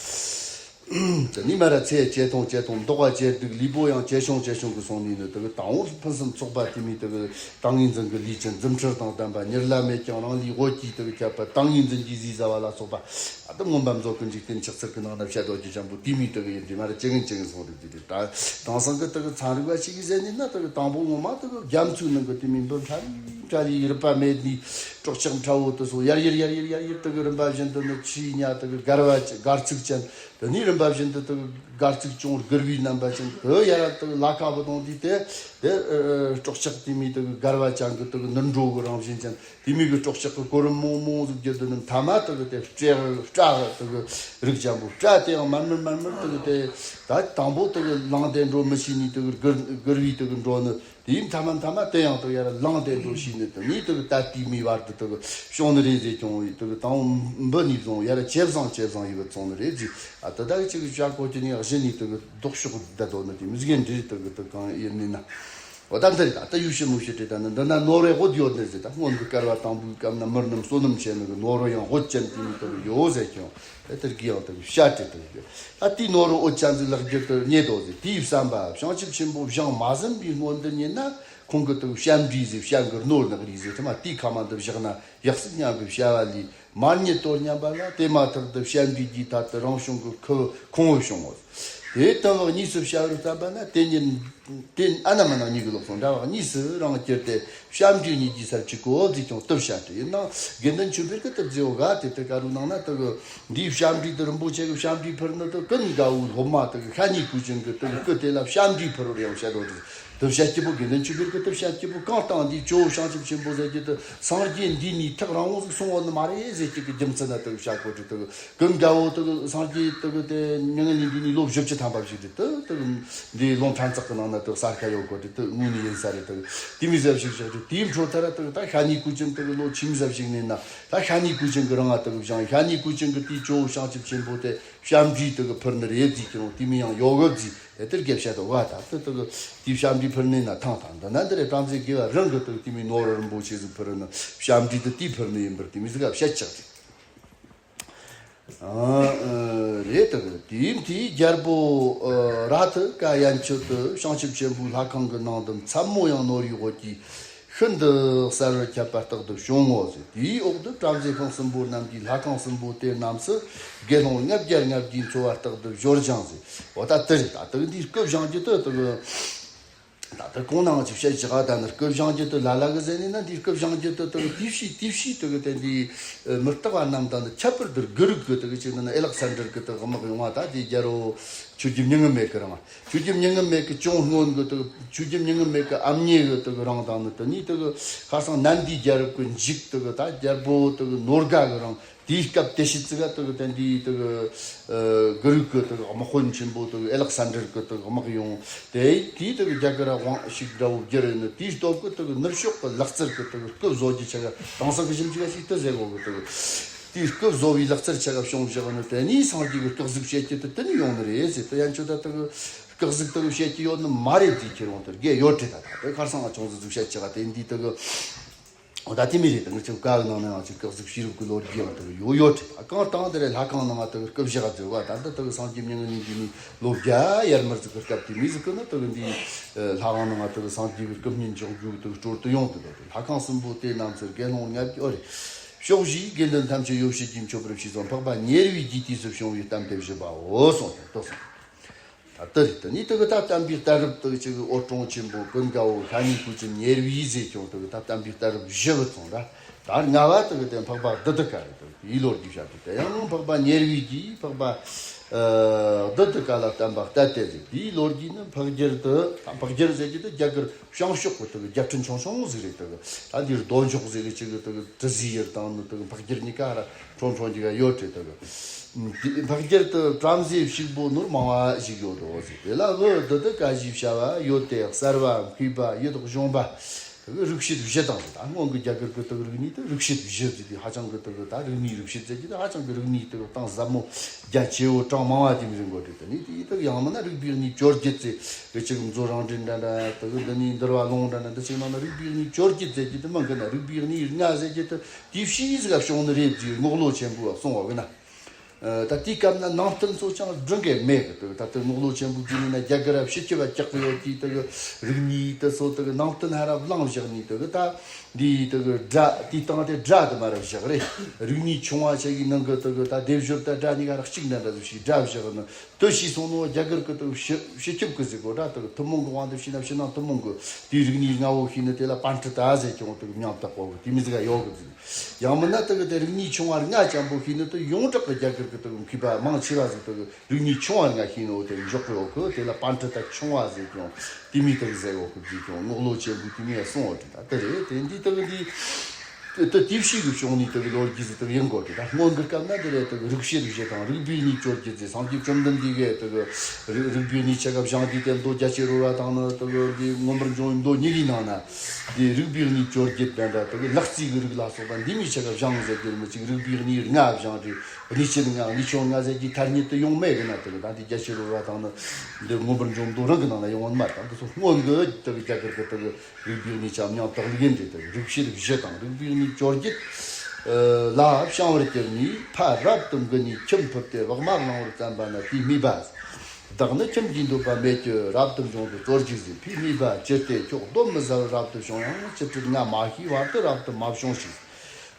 དེ་ནས་མར་ཚེ་ཇེ་ཐུང་ཇེ་ཐུང་། མདོག་པ་ཇེ་སྡུག། ལུས་པོ་ཡང་ཇེ་ཆུང་ཇེ་ཆུང་གི་སོང་ནས་ནི། དེ་གི་དང་པོ་ཕུན་སུམ་ཚོགས་པ་དེ་མོ་དེ་གི་ཏིང་ངེ་འཛིན་གྱི་ལུས་ཅན། རྫུ་འཕྲུལ་དང་ལྡན་པ། གཉེར་ལ་མེད་ཀྱང་རང་ལུས་དབུལ་གྱིས་དེ་གི་ཁྱབ་པ། ཏིང་ངེ་འཛིན་གྱི་ཟས་ཟ་བ་ལ་སོགས་པ། ཨ་ད་མངོན་པ་མཛོད་ཀྱི་འཇིག་རྟེན་ཆགས་ཚུལ་གྱི་ནང་ན་བཤད་དོ་ཀྱི་ཅན་པོ་དེ་མོ་དེ་གི་ཡིན་དེ་མར་ཇེ་ངན་ཇེ་ངན་སོང་དེ་དེ་དེ་ད་དེང་སང་གི་དེ་གི་ཚན་རིག་པ་ཞིག་གིས་ཟེར་ནས་ན། དེ་གི་དང་པོ་ངོ་མ་དེ་གི་རྒྱ་མཚོའི་ནང་གི་དེ་མོ་འབུ་ཕྲ་ལི་ཕྲ་ལི་རིད་པ་མེད་ནི་སྲོག་ཆགས་ཕྲ་བོ་དེ་ཚོ་ཡར་ཡར་ཡར་ཡར་ཡར་ཡར་དེ་གི་རིམ་པ་བཞིན་དུ་ནི་ཆུའི་ཉ་དེ་གི་སྒར་བ་སྒར་ཚིགས་ཅན། དེ་ནས་རིམ་པ་བཞིན་དུ་དེ་གི་སྒར་ཚིགས་ཅུང་སྒུར་བའི་རྣམ་པ་ཅན། དེ་ཡར་དེ་གི་ལ་ཁ་བུ་དང་དེ་དེ་དེ་སྲོག་ཆགས་དེ་མོ་དེ་གི་སྒར་བ་ཅན་གྱི་དེ་གི་ནུར་འགྲོ་གི་རང་བཞིན་ཅན། དེ་མོ་གི་སྲོག་ཆགས་ཀྱི་གོ་རིམ་མང་མང་ཟིག་བརྒྱུད་དུ་ནི་མཐའ་མ་དེ་གི་དེ་སྤྲེའུ་སྤྲ་དེ་གི་རིགས་ཅན་པོ། སྤྲ་དེ་ཡང་མར་མར་མར་མར་དེ་གི་དེ་ད་དང་པོ་དེ་གི་ལངས་ཏེ་འགྲོ་མི་ཤེས་ནི་དེ་གི་སྒུར་སྒུར་བའི་དེ་གི་འགྲོ་ནི། དེའི་མཐའ་མ་མཐའ་མ་དེ་ཡང་དེ་གི་ཡར་ལངས་ཏེ་འགྲོ་ཤེས་ནི། དེ་ནས་དེ་གི་ད་ལྟའི་མི་བར་དུ་དེ་གི་བྱུང་ནི་རེད་ཟེར། ཀྱང་དེ་གི་དང་པོ་འབུ་ནས་བཟུང་ཡར་ཇེ་བཟང་ཇེ་བཟང་ཡི་བུད་སོང་ནི་རེད་ཟེར། ཨ་ད་ད་གི་ཅིག་བྱ་གོ་ཅི་ནི་གཞི་ནས་དེ་གི་ལྡོག་ཕྱོགས་བསྡད་དོ་ནི་དེ་མི་ཟིག་འདྲེ་དེ་གི་དེ་གང་ཡིན་ནི་ན། འོ་ད་འདི་རེད། ད་ལྟ་ཡུལ་ཕྱི་མུ་ཕྱི་དྲེད་ད་ནི་འདི་ན་ནོར་བའི་དབུ་ཡོད་ནི་ཟེར། ད་སྔོན་གྱི་བསྐལ་པ་དང་པོའི་སྐབས་ན་མི་རྣམས་བསོད་ནམས་ཆེ་ནི་གི་ནོར་བུ་ཡང་དབུ་ཅན་དེ་མོ་དེ་གི་ཡོད་ཟེར། ཀྱང་དེ་དེར་གི་ཡང་དེ་གི་བཤད་དེ་དེ་གི་ད་དེའི་ནོར་བུ་དབུ་ཅན་ཟིག་ལེགས་སྒྱུར་དུ་རྙེད་དོ་ཟེར། དེའི་བསམ་པ་བྱང་ཆུབ་ཆེན་པོ་བྱང་མ་ཟིན་པའི་སྔོན་དུ་རྙེད་ན། ཁོང་གི་དེ་གི་བྱམས་འདྲིས་ཟེར། བྱམས་གི་རྣོ་ནག་རིས་ཟེར། དེ་མ་དེའི་ཁ་མ་འདི་བཞག་ན་ཡག་སྲིད་སྙམ་པའི་བྱ་བ་ལས། མ་རྙེད་དོ་སྙམ་པ་ལ། དེ་མ་ཐག་ཏུ་བྱམས་འདྲིས་ཀྱི་ཐད་དུ་རང་བྱུང་གི་ཁུ་ཁོང་བུ་བྱུང་ངོ་། དེ་དོན་བག་གཉིས་སུ་བྱ་བར་བསམ་པ་ན། དེ་ཉིད་དེ་ཨ་ན་མ་ན་གཉིས་ཀྱི་ལོག་སོང་འདྲ་བག་གཉིས་སུ་རང་གྱུར་ཏེ། བྱམས་འདྲིས་གཉིས་ཀྱི་སར་གཅིག་གོ་ཟེར། ཀྱང་དེ་བཤད་དེ་ཡིན་ནང་དགེ་འདུན་ཆོས་འཕེལ་གྱིས་དེ་བཟླས་བོ་ག་དེ་དེ་ག་རུ་ནང་ན་དེ་གི་འདིའི་བྱམས་འདྲིས་དེ་རིན་པོ་ཆེ་གི་བྱམས་འདྲིས་ཕུལ་ནི་དེ་ཀུན་དགའ་བོའི་སློབ་མ་དེ་གི་ཤ་ཉེ་གོས་ཅན་གྱི་དེ་གི་སྐུ་དེ་ལ་བྱམས་འདྲིས་ཕུལ་བར་ཡང་བཤད་དོ་དེ། དེ་བཤད་སྐྱིད་པོ་དགེ་འདུན་ཆོས་འཕེལ་གྱིས་དེ་བཤད་སྐྱིད་པོ་གང་བཏང་འདིའི་ཇོ་བོ་བྱང་ཆུབ་ཆེན་པོ་ཟེར་གྱི་དེ་སངས་རྒྱས་འདི་ནས་ཐག་རིང་བོ་ཟིག་སོང་བ་ནི་མ་རེད་ཟེར་གྱི་གི་རྒྱུ་མཚན་ན་དེ་བཤད་གོ་དྲི་དེ་གི་ཀུན་དགའ་བོ་དེ་གི་སངས་རྒྱས་དེ་གི་དེ་མྱ་ངན་ལས་འདས་ནས་ལོ་བཞི་བཅུ་ཐམ་པ་ཞིག་རེད། དེ་དེ་གི་འདི་ལུང་ཕྲན་ཚེགས་ཀྱི་ནང་ན་དེ་གསར་ཁ་ཡོད་གོ་དྲི་དེ་དངོས་ནས་ཡིན་ས་རེད། དེ་གི་དེ་མི་ཟབ་ཞིག་བཞག་དྲི་དེའི་འཕྲོ་མཐར་དེ་གི་ད་ཤ་ཉེ་གོས་ཅན་དེ་གི་ལོ་ཁྱིམ་ཟབ་ཞིག་ནས་ན་ད་ཤ་ཉེ་གོས་ཅན་གི་རིང་ང་དེ་གི་བཞེངས། ཤ་ཉེ་གོས་ཅན་གི་དེའི་ཇོ་བོ་བྱང་ཆུབ་ཆེན་པོ་དེ་བྱམས་འདྲིས་དེ་གི་ཕུལ་ནི་རེད་ཟེར་གྱི་རུང་དེ་མི་ཡང་ཡོད་གི་ཟེར། དེ་ལྟར་དགེ་བཤད་དུ་བ་ད་དེ་དེ་གི་དེའི་བྱམས་འདྲིས་ཕུལ་ནས་ན་ཐང་ཐང་འདི་ན་འདི་རེད། བྲམ་ཟེ་དགེ་བ་རང་གི་དེ་གི་དེ་མི་ནོར་རིན་པོ་ཆེ་ཟིག་ཕུལ་ནི་བྱམས་འདྲིས་དེ་དེའི་ཕུལ་ནི་ཡིན་པར་དེ་མི་ཟིག་ག་བཤད་ཆགས་ཏེ། ཨ་ཨ་རེད། དེ་གི་དེའི་མཐའི་རྒྱལ་པོ་ཨ་ར་ཐི་ཀ་ཡན་ཆོད་དུ་བྱང་ཆུབ་ཆེན་པོའི་ལྷ་ཁང་གི་ནང་དུ་མཚན་མོ་ཡང་ནོར་བུའི་འོད་ཀྱིས་ཤིན་ཏུ་གསལ་བར་ཁྱབ་པ་རྟག་ཏུ་བྱུང་ངོ་ཟེར། དེའི་འོག་ཏུ་བྲམ་ཟེ་ཤིང་གསུམ་པོ་རྣམས་ཀྱིས་ལྷ་ཁང་གསུམ་པོ་དེ་རྣམས་སུ་དགེ་སློང་ལྔ་བརྒྱ་ལྔ་བརྒྱའི་འཚོ་བ་རྟག་ཏུ་སྦྱོར་ཞིང་ཟེར། འོ་ད་དེ་རེད། ད་དེ་གི་འདིའི་སྐུ་བཞེངས་རྒྱུ་དེ་དེ་གི་ད་དེ་གོང་ནང་ཅིག་བཤད་བཞག་ད་ནི་སྐུ་བཞེངས་རྒྱུ་དེ་ལ་ལ་གི་ཟེར་ནས་ན། འདིའི་སྐུ་བཞེངས་རྒྱུ་དེ་དེ་གི་དེའི་ཕྱིས་དེའི་ཕྱིས་དེ་གི་དེ་འདི་མུ་སྟེགས་པ་རྣམས་དང་ནི་ཁྱད་པར་དུ་གི་རིགས་གི་དེ་གི་ཅིག་ནི་ན་ཨེ་ལག་སན་ཌར་གི་དེ་གི་དམག་ཡོང་བ། ད་དེའི་རྒྱལ་པོ་ཆོས་རྒྱལ་མྱ་ངན་མེད་གི་རིང་། ཆོས་རྒྱལ་མྱ་ངན་མེད་གི་ཅུང་སྔོན་གི་དེ་གི་ཆོས་རྒྱལ་མྱ་ངན་མེད་གི་ཨ་མྱེས་གི་དེ་གི་རིང་དང་ནི་དེ་ནས་དེ་གི་ཁ་སང་ནན་དིའི་རྒྱལ་རབས་གི་མཇུག་དེ་གི་ད་རྒྱལ་པོ་དེ་གི་ནོར་དགའ་གི་རིང་། དེའི་སྐབས་དེ་ཕྱི་ཙི་ག་དེ་གི་དེ་འདི་དེ་གི་ཨ་གི་རིགས་གི་དེ་གི་དམག་དཔོན་ཆེན་པོ་དེ་གི་ཨེ་ལག་སན་ཌར་གི་དེ་གི་དམག་ཡོང་། དེ་དེའི་དེ་གི་རྒྱ་གར་དབང་ཞིག་འདྲ་བོ་བསྒྱུར་ཡིན་ནི། དེའི་སྟོབས་གི་དེ་གི་ནུབ་ཕྱོགས་གི་ལག་རྩལ་གི་དེ་གི་སྐུ་བཟོ་རྒྱུ་ཆ་ག་དེང་སང་གི་ཞིབ་འཇུག་ཞིག་དེ་ཟེར་གོ་གི་དེ་གི་དེའི་སྐུ་བཟོ་བའི་ལག་རྩལ་ཆ་ག་བྱུང་བཞག་ནི། དེ་ནས་སངས་རྒྱས་གི་སྐུ་གཟུགས་བཤད་རྒྱུ་དེ་དེ་ནས་ཡོང་ནི་རེད་ཟེར། དེ་ཡན་ཆོད་ད་དེ་གི་སྐུ་གཟུགས་དེ་གི་བཤད་རྒྱུ་ཡོད་ནི་མ་རེད་ཟེར། ཁྱེད་རང་དེར་རྒྱལ་ཡོད་དྲི་ད་ད་དེ་ཁར་སང་ང་ཆུང་ཟིག་ཟིག་བཤད་ཆ་ག་དེ་འདི་དེ་གི་འོ་ད་དེ་མི་རེད། ད་ང་ཚོའི་བཀའ་གི་ནང་ན་ང་ཚོའི་སྐུ་གཟུགས་ཤེས་རབ་ཀྱི་ལོ་རྒྱུས་ཡང་དག་ཡོད་ཡོད་རེད། ཨ་གང་དང་དེ་རེད། ལྷ་ཁང་ནང་ང་དག་སྐུ་བཞག་ཟེར་བ། ད་ལྟ་དག་སངས་རྒྱས་མྱ་ངན་ལས་འདས་ནས་ལོ་བརྒྱ་ཡར་མར་ཟིག་གི་སྐབས་དེ་མི་ཟིག་གི་ནི་དག་འདི་ལྷ་ཁང་ནང་ང་དག་སངས་རྒྱས་ཀྱི་སྐུ་བརྙན་འཇོག་རྒྱུ་དག་སྲོལ་དུ་ཡོང་དུ་དག་ལྷ་ཁང་གསུམ་པོ་དེ་རྣམས་སུ་དགེ་སློང་ལྔ་བརྒྱ་རེད། ཕྱོགས་བཞིའི་དགེ་འདུན་ཐམས་ཅད་ཡོ་བྱད་ཀྱིས་མཆོད་པར་བྱས་སོ། འཕགས་པ་ཉེར་བའི་རྒྱུད་དུས་སུ་བྱུང་བའི་གཏམ་དེ་བཞི་པའོ་གསུངས་ཏེ་འདུག་གསུངས། ད་ལྟ་རེད། དེ་ནས་དེ་གི་ད་བསྟན་པའི་གཏད་རབས་དེ་གི་ཅིག་འོད་སྲུང་ཆེན་པོ་ཀུན་དགའ་བོ་ཤ་ཉེ་ཁུ་ཅན་ཉེར་བའི་ཟེར་ཀྱང་དེ་གི་ད་བསྟན་པའི་གཏད་རབས་བཞི་བུད་སོང་ར། ད་ལྔ་བ་དེ་གི་དེ་འཕགས་པ་བདུད་ཀ་རེད། དེ་གི་དེའི་ལོ་རྒྱུས་བཤད་དེ་དེ་ཡང་འཕགས་པ་ཉེར་བའི་གིས་འཕགས་པ་ཨ་བདུད་ཀ་ལ་བསྟན་པ་གཏད་དེ་ཟེར། དེའི་ལོ་རྒྱུས་ནི་འཕགས་རྒྱུད་དེ་ད་འཕགས་རྒྱུད་ཟེར་གྱི་དེ་རྒྱ་གར་བྱང་ཕྱོགས་ཀྱི་དེ་གི་རྒྱལ་ཕྲན་ཆུང་ཆུང་ཟིག་རེད། དེ་གི་ད་འདིར་རྡོ་འཇོག་ཟེར་གི་ཅིག་གི་དེ་གི་དྲི་ཟའི་ཡུལ་དང་ནི་དེ་གི་འཕགས་རྒྱུད་གཉིས་ཀ་ར་ཁྲོམ་ཁྲོམ་གྱི་ག་ཡོད་རེད། དེ་གི་འཕགས་རྒྱུད་དུ་བྲམ་ཟེ་ཕྱུག་པོ་ནོར་མང་བ་ཞིག་ཡོད་དོ་ཟེར། དེ་ལ་འུ་དུ་དུ་ཀ་ཞེས་བྱ་བ་ཡོད་དེ། གསར་བ་མཁས་པ་ཡིད་གཞུངས་པ་དེ་གི་རིགས་བྱེད་བཞི་དང་ཟེར། ད་སྔོན་གྱི་རྒྱ་གར་གྱི་དེ་གི་རིག་གནས་དེ་རིགས་བྱེད་བཞི་ཟེར་དེ་ཧ་ཅང་གི་དེ་གི་ད་རིག་གནས་རིགས་བྱེད་ཟེར་གྱི་དེ་ཧ་ཅང་གི་རིག་གནས་དེ་གི་གཏིང་ཟབ་མོ་རྒྱ་ཆེ་བོ་གྲངས་མང་བ་དེ་མི་རིགས་འགོ་དེ་དེ་ནི་དེ་ཡི་དེ་གི་ཡང་མིན་ན་རིག་པའི་གནས་བཅོ་བརྒྱད་ཟེར་གི་ཅིག་མཛོད་རང་འགྲེལ་འདྲ་འདྲ་དེ་གི་འདི་ནི་འདུལ་བ་ལུང་འདྲ་འདྲ་འདི་ཅིག་ནང་ན་རིག་པའི་གནས་བཅོ་བརྒྱད་ཟེར་གྱི་དེ་མིན་གི་ན་རིག་པའི་གནས་ལྔ་ཟེར་གྱི་དེ། དེ་ཕྱིས་ཟིག་ག་བྱུང་ནི་རེད་ཅེས་རྔོག་ལོ་ཆེན་པོས་གསུངས་པ་ཡིན་ན། ད་དེའི་སྐབས་ན་ནང་བསྟན་ཚོ་ཅང་སྒྲུབ་མཁན་མེད་གི། དེ་ད་དེ་རྔོག་ལོ་ཆེན་པོའི་དུས་ནས་རྒྱ་གར་ར་ཕྱི་ཁྱབ་བ་ཀྱག་གི་ཡོད་དུས། དེ་རིག་གནས་དེ་ཚོ་དེ་ནང་བསྟན་ཧ་ར་བླངས་བཞག་ནས། དེ་ད་འདི་དེ་སྒྲ་དེའི་སྟེང་དེ་སྒྲ་དེ་མ་ར་བཞག་རེད། རིག་གནས་ཆུང་བ་ཆེ་གི་ནང་གི་དེ་ད་སྡེབ་སྦྱོར་དང་སྒྲ་གཉིས་ཀ་ར་གཅིག་འདྲ་འདྲ་ཟིག་ཞིག་སྒྲ་བཞག་ནི། དེ་ཤེས་སོང་ནོ་རྒྱ་གར་གི་དེ་ཕྱི་ཕྱི་ཁྱབ་གི་ཟིག་གོ། ད་དེ་ཐུན་མོང་གི་དབང་དུ་བྱས་ན་ཕྱི་ནང་ཐུན་མོང་གི་དེའི་རིག་གནས་ལྔ་བོ་ཤེས་ནི་དེ་ལ་པཎྜི་ཏ་ཟེར་ཀྱང་དེ་མིང་བཏགས་པ་བོ་དེ་མི་ཟིག་ག་ཡོད་གི་ཟིག། ཡང་མིན་ན་དེ་གི་དེ་རིག་གནས་ཆུང་བ་ལྔ་ཅན་པོ་ཤེས་ནི་དེ་ཡོངས་གྲགས་གི་རྒྱ་གར་གི་དེ་མཁས་པ་མང་ཆེ་བ་ཟིག་དེ་གི་རིག་གནས་ཆུང་བ་ལྔ་ཤེས་ནོ་དེ་འཇོག་གི་ཡོད་གི། དེ་ལ་པཎྜི་ཏ་ཆུང་བ་ཟེར་ཀྱང་དེ་མི་དེ་གི་ཟེར་ཡོད་གི་ཟིག། ཀྱང་རྔོག་ལོ་ཆེན་པོའི་དུས་ནས་གསུངས་ཡོད་དེ། ད་དེ་རེད། དེ་འདི་དེ་གི་འདི། དེ་དེ་དེ་ཕྱིས་ཀྱི་བྱུང་ནས་དེ་གི་ལོ་རྒྱུས་ཟིག་དེ་གི་ཡིན་དགོས་ཀྱི། ད་སྔོན་གྱི་སྐབས་ན་དེ་རེད། དེ་གི་རིག་བྱེད་རིག་བྱེད་དང་རིག་པའི་གནས་བཅོ་བརྒྱད་ཟེར། སངས་རྒྱས་བཅོམ་ལྡན་འདས་ཀྱིས་དེ་གི་རིག་རིག་པའི་གནས་ཆ་ག་སྦྱངས་དུས་དེ་མདོ་རྒྱ་ཆེར་རོལ་བ་དང་ནི་དེ་གི་འདི་མངོན་པར་འབྱུང་བའི་མདོ་གཉིས་ཀྱི་ནང་ན་དེ་རིག་པའི་གནས་བཅོ་བརྒྱད་དེ་འདྲ་དེ་གི་ལག་རྩིས་ཀྱི་རིགས་ལ་སོགས་པ་འདི་མོའི་ཆ་ག་སྦྱངས་ཟེར་རྒྱུ་མི་གཅིག། རིག་པའི་གནས་ལྔ་སྦྱངས་རེད། གནས་ཆེན་ལྔ་གནས་ཆུང་ལྔ་ཟེར་གྱི་ཐ་སྙད་དེ་ཡོང་མེད་གི་ན། དེ་གི་ད་འདི་རྒྱ་ཆེར་རོལ་བ་དང་ནི་འདི་མངོན་པར་འབྱུང་བའི་མདོ་རང་གི་ནང་ན་ཡོང་བ་མ་རེད། ད་འདི་ཚོ་སྔོན་གྱི་དེ་གི་རྒྱ་གར་གི་དེ་གི་རིག་པའི་གནས་ཆ་མཉམ་དག་ལུགས་ཡིན་རེད། དེ་རིག་བྱེད་རིག་བྱེད་དང་རིག་པའི་གནས་བཅོ་བརྒྱད་ལ་བྱང་བར་གྱུར་ནས་ཕ་རབ་ཏུ་མགུ་ནས་ཁྱིམ་ཕུབ་སྟེ་བག་མ་བླངས་པར་བརྩམས་པ་ན་དེས་སྨྲས་པ། བདག་ནི་ཁྱིམ་གྱིས་འདོད་པ་མེད་ཀྱི་རབ་ཏུ་བྱུང་དུ་རྩོལ་ཅིག་ཟེར། ཕས་སྨྲས་པ། ཅི་སྟེ་ཁྱོད་གདོན་མི་ཟ་བར་རབ་ཏུ་བྱུང་ཡང་། ཅི་སྟེ་ང་མ་ཤེས་བར་དུ་རབ་ཏུ་མ་བྱུང་ཞིག།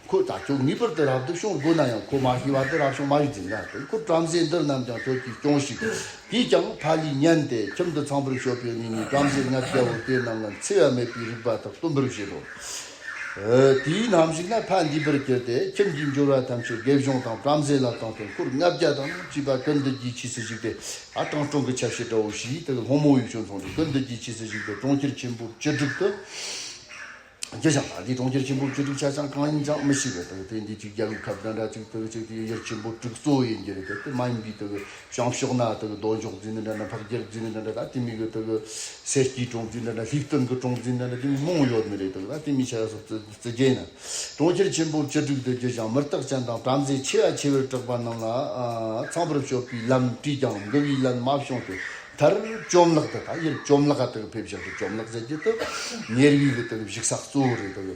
ཁོ་ད་ཁྱོད་ངེས་པར་དུ་རབ་ཏུ་བྱུང་དགོས་ན་ཡང་ཁོ་མ་ཤེས་བར་དུ་རབ་བྱུང་མ་ཡོང་ཟེར་ན། དེ་ཁོ་བྲམ་ཟེ་འདི་རྣམས་ཀྱང་ཁྱོད་ཀྱིས་སྐྱོངས་ཤིག། དེས་ཀྱང་ཕ་ལུས་ཉན་ཏེ་ཁྱིམ་དུ་ཚངས་པར་སྤྱོད་པའི་གནས་ནས་བྲམ་ཟེ་ལྔ་བརྒྱ་བོ་དེ་རྣམས་ལ་འཚེ་བ་མེད་པའི་རིགས་པ་དག་སྟོན་པར་བྱེད་དོ། དེའི་ནམ་ཞིག་ན་ཕ་འདས་པར་གྱུར་ཏེ་ཁྱིམ་གྱི་འབྱོར་བ་ཐམས་ཅད་དགེ་སྦྱོང་དང་བྲམ་ཟེ་ལ་བཏང་སྟེ་འཁོར་ལྔ་བརྒྱ་དང་བཅས་པ་ཀུན་འདུས་ཀྱི་ཆོས་སུ་ཞུགས་ཏེ། ཨ་དྲང་དྲང་གི་ཆ་བྱད་འདྲ་བོ་ཞིག་དེ་གི་སློང་མོ་ཡི་བྱོན་སོང་སྟེ་ཀུན་འདུས་ཀྱི་ཆོས་སུ་ཞུགས་ཏེ་གྲོང་ཁྱེར་ཆེན་པོ་བཅུ་དྲུག་ཏུ་རྒྱུ་ཞིང་། ད་འདི་གྲོང་ཁྱེར་ཆེན་པོ་བཅུ་དྲུག་ཆ་ཅང་གང་ཡིན་ཅང་མི་ཤེས་པས། དེ་དེ་འདི་གཅིག་རྒྱལ་པོའི་ཁབ་འདྲ་འདྲ་གཅིག་དེ་གཅིག་དེ་ཡུལ་ཆེན་པོ་དྲུག་གཙོ་བོ་ཡིན་གྱི་རེད། དེ་དེ་མ་ཡིན་པའི་དེ་གི་བྱང་ཕྱོགས་ན་དེ་གི་རྡོ་འཇོག་རྫས་འདྲ་འདྲ། འཕགས་རྒྱལ་རྫས་འདྲ་འདྲ། ད་དེ་མི་གི་དེ་གི་སེར་སྐྱའི་གྲོང་རྫས་འདྲ་འདྲ། ལྷའི་སྟེང་གི་གྲོང་རྫས་འདྲ་འདྲ། དེ་མི་མང་ཡོད་ནི་རེད། དེ་གི་ད་དེ་མི་ཆ་ཡ་སོགས་བརྩི་བརྩི་རྒྱུ་ཡིན་ན། གྲོང་ཁྱེར་ཆེན་པོ་བཅུ་དྲུག་ཏུ་རྒྱུ་ཞིང་། མི་རྟག་ཅན་དང་བྲམ་ཟེ་ཆེ་བ་ཆེ་བར་གྲགས་པ་རྣམས་ལ་ཚངས་པར་སྤྱོད་པའི་ལམ་བྲིས་ཀྱང་མགུ་བའི་ལན་མ་བྱུང་སྟེ། མཐར་བཅོམ་བརླག་ཏུ། ད་ཡུལ་བཅོམ་བརླག་ག་དེ་གི་ཕེབས་བཞག་སྟེ། བཅོམ་བརླག་ཟེར་རྒྱུ་དེ་ཉེ་བའི་གི་དེ་གི་བཞུགས་ས་གཙོ་བོ་རེད། དེ་གི་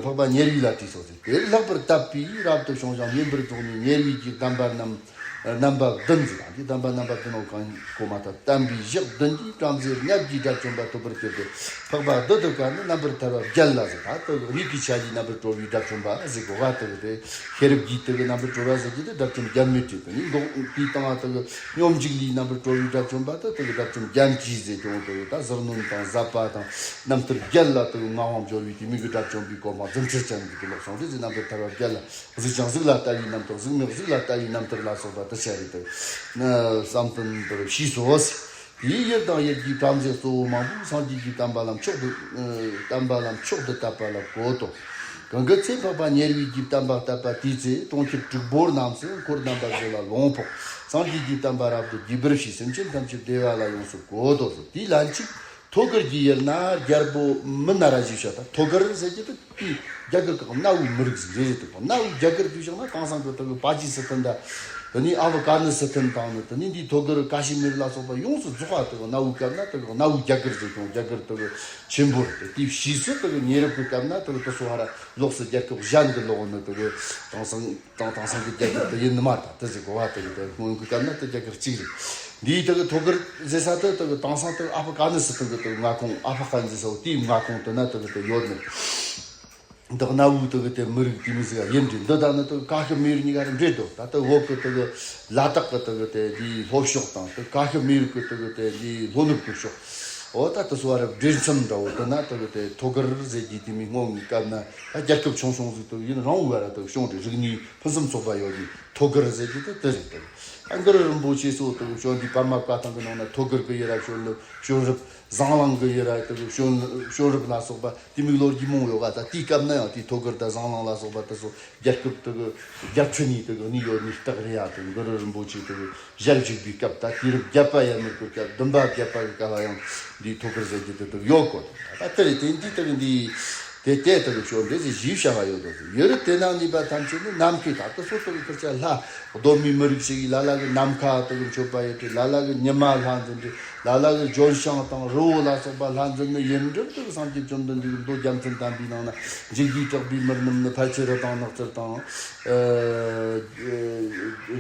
འཕགས་པ་ཉེ་བའི་ལ་བྲིས་སོ་ཟེར། དེ་ལྷག་པར་དད་པས་རབ་ཏུ་བྱུང་ཞིང་སྙན་པར་རྫོགས་ནས་ཉེ་བའི་གི་བསྟན་པ་རྣམས་རྣམ་པ་བདུན་ཟེར། ད་འདི་བསྟན་པ་རྣམ་པ་བདུན་ནོ་གང་གོ་མ་ཐག་བསྟན་པའི་ཞག་བདུན་གྱིས་བྲམ་ཟེ་ལྔ་བརྒྱའི་དགྲ་བཅོམ་པ་ཐོབ་པར་གྱུར་ཏེ། འཕགས་པ་འདི་ལྟར་བཀའ་ནི་རྣམ་པར་ཐར་པ་བརྒྱད་ལ་ཟེར། ད་དེ་གི་རིགས་ཀྱི་ཆ་ལས་རྣམ་པར་གྲོལ་བའི་དགྲ་བཅོམ་པ་ཟེར་གོ་ག། དེ་གི་དེ་ཤེས་རབ་ཀྱི་དེ་གི་རྣམ་པར་གྲོལ་བ་ཟེར་རྒྱུ་དེ་དགྲ་བཅོམ་རྒྱལ་མོའི་གྲས་དེ་ནི་འགོག་པའི་སྟེང་ང་དེ་གི་སྙོམས་འཇུག་ལས་རྣམ་པར་གྲོལ་བའི་དགྲ་བཅོམ་པ་དེ་དེ་གི་དགྲ་བཅོམ་རྒྱལ་གྱིས་ཟེར་ཀྱང་དེ་གི་ད་ཟུར་གནོན་དང་ཟབ་པ་དང་རྣམ་ཐར་བརྒྱད་ལ་དེ་གི་ངག་དབང་འབྱོར་བའི་དེ་མོ་གི་དགྲ་བཅོམ་པའི་གོ་འཕང་རྫུ་འཕྲུལ་ཅན་གྱི་དེ་ལོག་སོང་རེད་ཟེར། རྣམ་པར་ཐར་པ་བརྒྱད་ལ། གཟུགས་ཀྱང་གཟུགས་ལ་ལྟ་བའི་རྣམ་ཐར། གཟུགས་མེད་གཟུགས་ལ་ལྟ་བའི་རྣམ་ཐར་ལ་སོགས་པ་དེ་ཆ་རེ་དེ་ནི་བསམ་དོན་དེ་ཤེས་སོ། དེའི་ཡུལ་དང་ཡུལ་གྱི་བྲམ་ཟེ་གཙོ་བོ་མང་པོས་སངས་རྒྱས་ཀྱི་བསྟན་པ་ལ་མཆོག་ཏུ་བསྟན་པ་ལ་མཆོག་ཏུ་དད་པ་ལ་གོ་ཏོ། གང་གི་ཚེ་འཕགས་པ་ཉེ་བའི་གི་བསྟན་པ་དད་པ་དེའི་ཚེ་གྲོང་ཁྱེར་དྲུག་པོ་རྣམས་སུ་འཁོར་རྣམ་པ་བཞི་ལ་ལོངས་ཕོག། སངས་རྒྱས་ཀྱི་བསྟན་པ་རབ་ཏུ་རྒྱས་པར་བྱས། སེམས་ཅན་ཐམས་ཅད་བདེ་བ་ལ་ཡོངས་སུ་གོ་ཏོ། དེའི་ལན་གཅིག་ཐོད་དཀར་གྱི་ཡུལ་ན་རྒྱལ་པོ་མི་ན་ར་ཞེས་བྱ། ད་ཐོད་དཀར་ཟེར་རྒྱུ་དེ་དེ་རྒྱ་གར་གི་གནའ་བོའི་མི་རིགས་ཟིག་རེད་རེད། དེ་གནའ་བོའི་རྒྱ་གར་དུས་བཞག་ན་དེང་སང་གི་དེ་གི་པ་ཀི་སི་ཐན་ད་དེ་ནས་ཨ་ཕ་ག་ནི་སི་ཐན་དང་ནི་དེ་ནས་འདི་ཐོད་དཀར་ཀ་ཤི་མིར་ལ་སོགས་པ་ཡོངས་སུ་རྫོགས་པ་དེ་གི་གནའ་བོའི་སྐབས་ན་དེ་གི་གནའ་བོའི་རྒྱ་གར་ཟེར་ཀྱང་རྒྱ་གར་དེ་གི་ཆེན་པོ་རེད། དེ་དེའི་ཕྱིས་སུ་དེ་གི་ཉེ་རབས་ཀྱི་སྐབས་ན་དེ་གི་དེ་སོ་ཧ་ར་ལོགས་སུ་རྒྱལ་ཁབ་གཞན་གྱི་ལོག་ནི་དེ་གི་དེང་སང་དང་དེང་སང་གི་རྒྱ་གར་དེ་ཡིན་ནི་མ་རེད། དེ་ཟེར་གོ་བ་དེ་གི་དེ་སྔོན་གྱི་སྐབས་ན་དེ་རྒྱ་གར་གཅིག་རེད། འདིའི་དེ་གི་ཐོད་དཀར་ཟེར་ས་དེ་དེ་གི་དེང་སང་དེ་ཨ་ཕ་ག་ནི་སི་ཐན་གི་དེ་གི་མངའ་ཁོངས། ཨ་ཕ་ག་ནི་ཟེར་ས་བོ་དེའི་མངའ་ཁོངས་དེ་ན་དེ་གི་དེ་ཡོད་ནི། འདི་གནའ་བོའི་དེ་གི་དེ་མི་རིགས་དེ་མི་ཟིག་ཡིན་རེད། འདི་དང་ནི་དེ་གི་ཀ་ཤི་མིར་གཉིས་ཀ་རེ་འདྲེས་འདུག་ད་དེ་བོད་གི་དེ་གི་ལ་དྭགས་གི་དེ་གི་དེ་འདིའི་ལྷོ་ཕྱོགས་དང་དེ་ཀ་ཤི་མིར་གི་དེ་གི་དེ་འདིའི་ལྷོ་ནུབ་གི་ཕྱོགས། འོ་ད་དེ་སོ་བ་རེ་འདྲེས་མཚམས་འདྲ་བོ་དེ་ན་དེ་གི་དེ་ཐོད་དཀར་ཟེར་གྱི་དེ་མི་སྔོན་གྱི་སྐབས་ན་ད་རྒྱལ་ཁབ་ཆུང་ཆུང་ཟིག་དེ་གི་ཡུན་རིང་བོའི་བར་དེ་གི་བྱུང་རེད། རིག་གནས་ཕུན་སུམ་ཚོགས་པ་ཡོད་ནི་ཐོད་དཀར་ཟེར་གྱི་དེ་དེ་རེད། དེ་གི་ཨ་གུ་རུ་རིན་པོ་ཆེ་སོགས་དེ་གི་བྱོན་དུས་པར་མ་བཀའ་ཐང་གི་ནང་ན་ཐོད་དཀར་གི་ཡུ་ར་བྱོན་ལ་བྱོན་རབས། ཟངས་གླིང་གི་ཡུ་ར་དེ་གི་བྱོན་བྱོན་རབས་ལ་སོགས་པ་དེ་མོའི་ལོ་རྒྱུས་མང་བོ་ཡོད་ག། ད་དེའི་སྐབས་ན་ཡང་དེའི་ཐོད་དཀར་དང་ཟངས་གླིང་ལ་སོགས་པ་དེ་ཚོ་རྒྱལ་ཁབ་དེ་གི་རྒྱལ་ཕྲན་ནས་དེ་གི་གནས་ཡོད་ནི་རྟགས་རེད་ཡ། དེ་གི་གུ་རུ་རིན་པོ་ཆེ་དེ་གི་ཞལ་བཞུགས་པའི་སྐབས། ད་དུས་རབས་བརྒྱད་པ་ཡར་མར་གི་སྐབས། བདུན་པ་བརྒྱད་པ་གི་སྐབས་ལ་ཡང་འདིའི་ཐོད་དཀར་ཟེར་རྒྱུ་དེ་དེ་གི་ཡོད་གོ། ད་དེ་རེད། དེ་འདི་དེ་གི་འདི་དེ་དེ་དེ་གི་ཞོར་འདི་ཟིག་ཞིབ་བྱ་བ་ཡོད་དོ། ཡུལ་དེ་ན་གནས་པ་ཐམས་ཅད་ནི་ནམ་མཁའི་མཐའ། དེ་ཚོ་དེ་གི་ཁུར་ཆ་ལྷ། གདོད་མའི་མི་རིགས་ཤིག་གིས་ལ་ལ་གི་ནམ་མཁའ་དེ་གི་མཆོད་པ་ཡོད་དེ། ལ་ལ་གི་ཉི་མ་ལྷ་འཛིན་ཏེ། ལ་ལ་གི་ལྗོན་ཤིང་དང་རི་བོ་ལ་སོགས་པ་ལྷ་འཛིན་ནི་ཡིན་འདྲ། དེ་གི་སངས་རྒྱས་བཅོམ་ལྡན་འདས་ཀྱི་མདོ་རྒྱལ་མཚན་དམ་པའི་ནང་ན། འཇིགས་པའི་དྲེགས་པའི་མི་རྣམས་ནི། ཕལ་ཆེར་རི་དྭགས་ནགས་ཚལ་དང་། ཨ་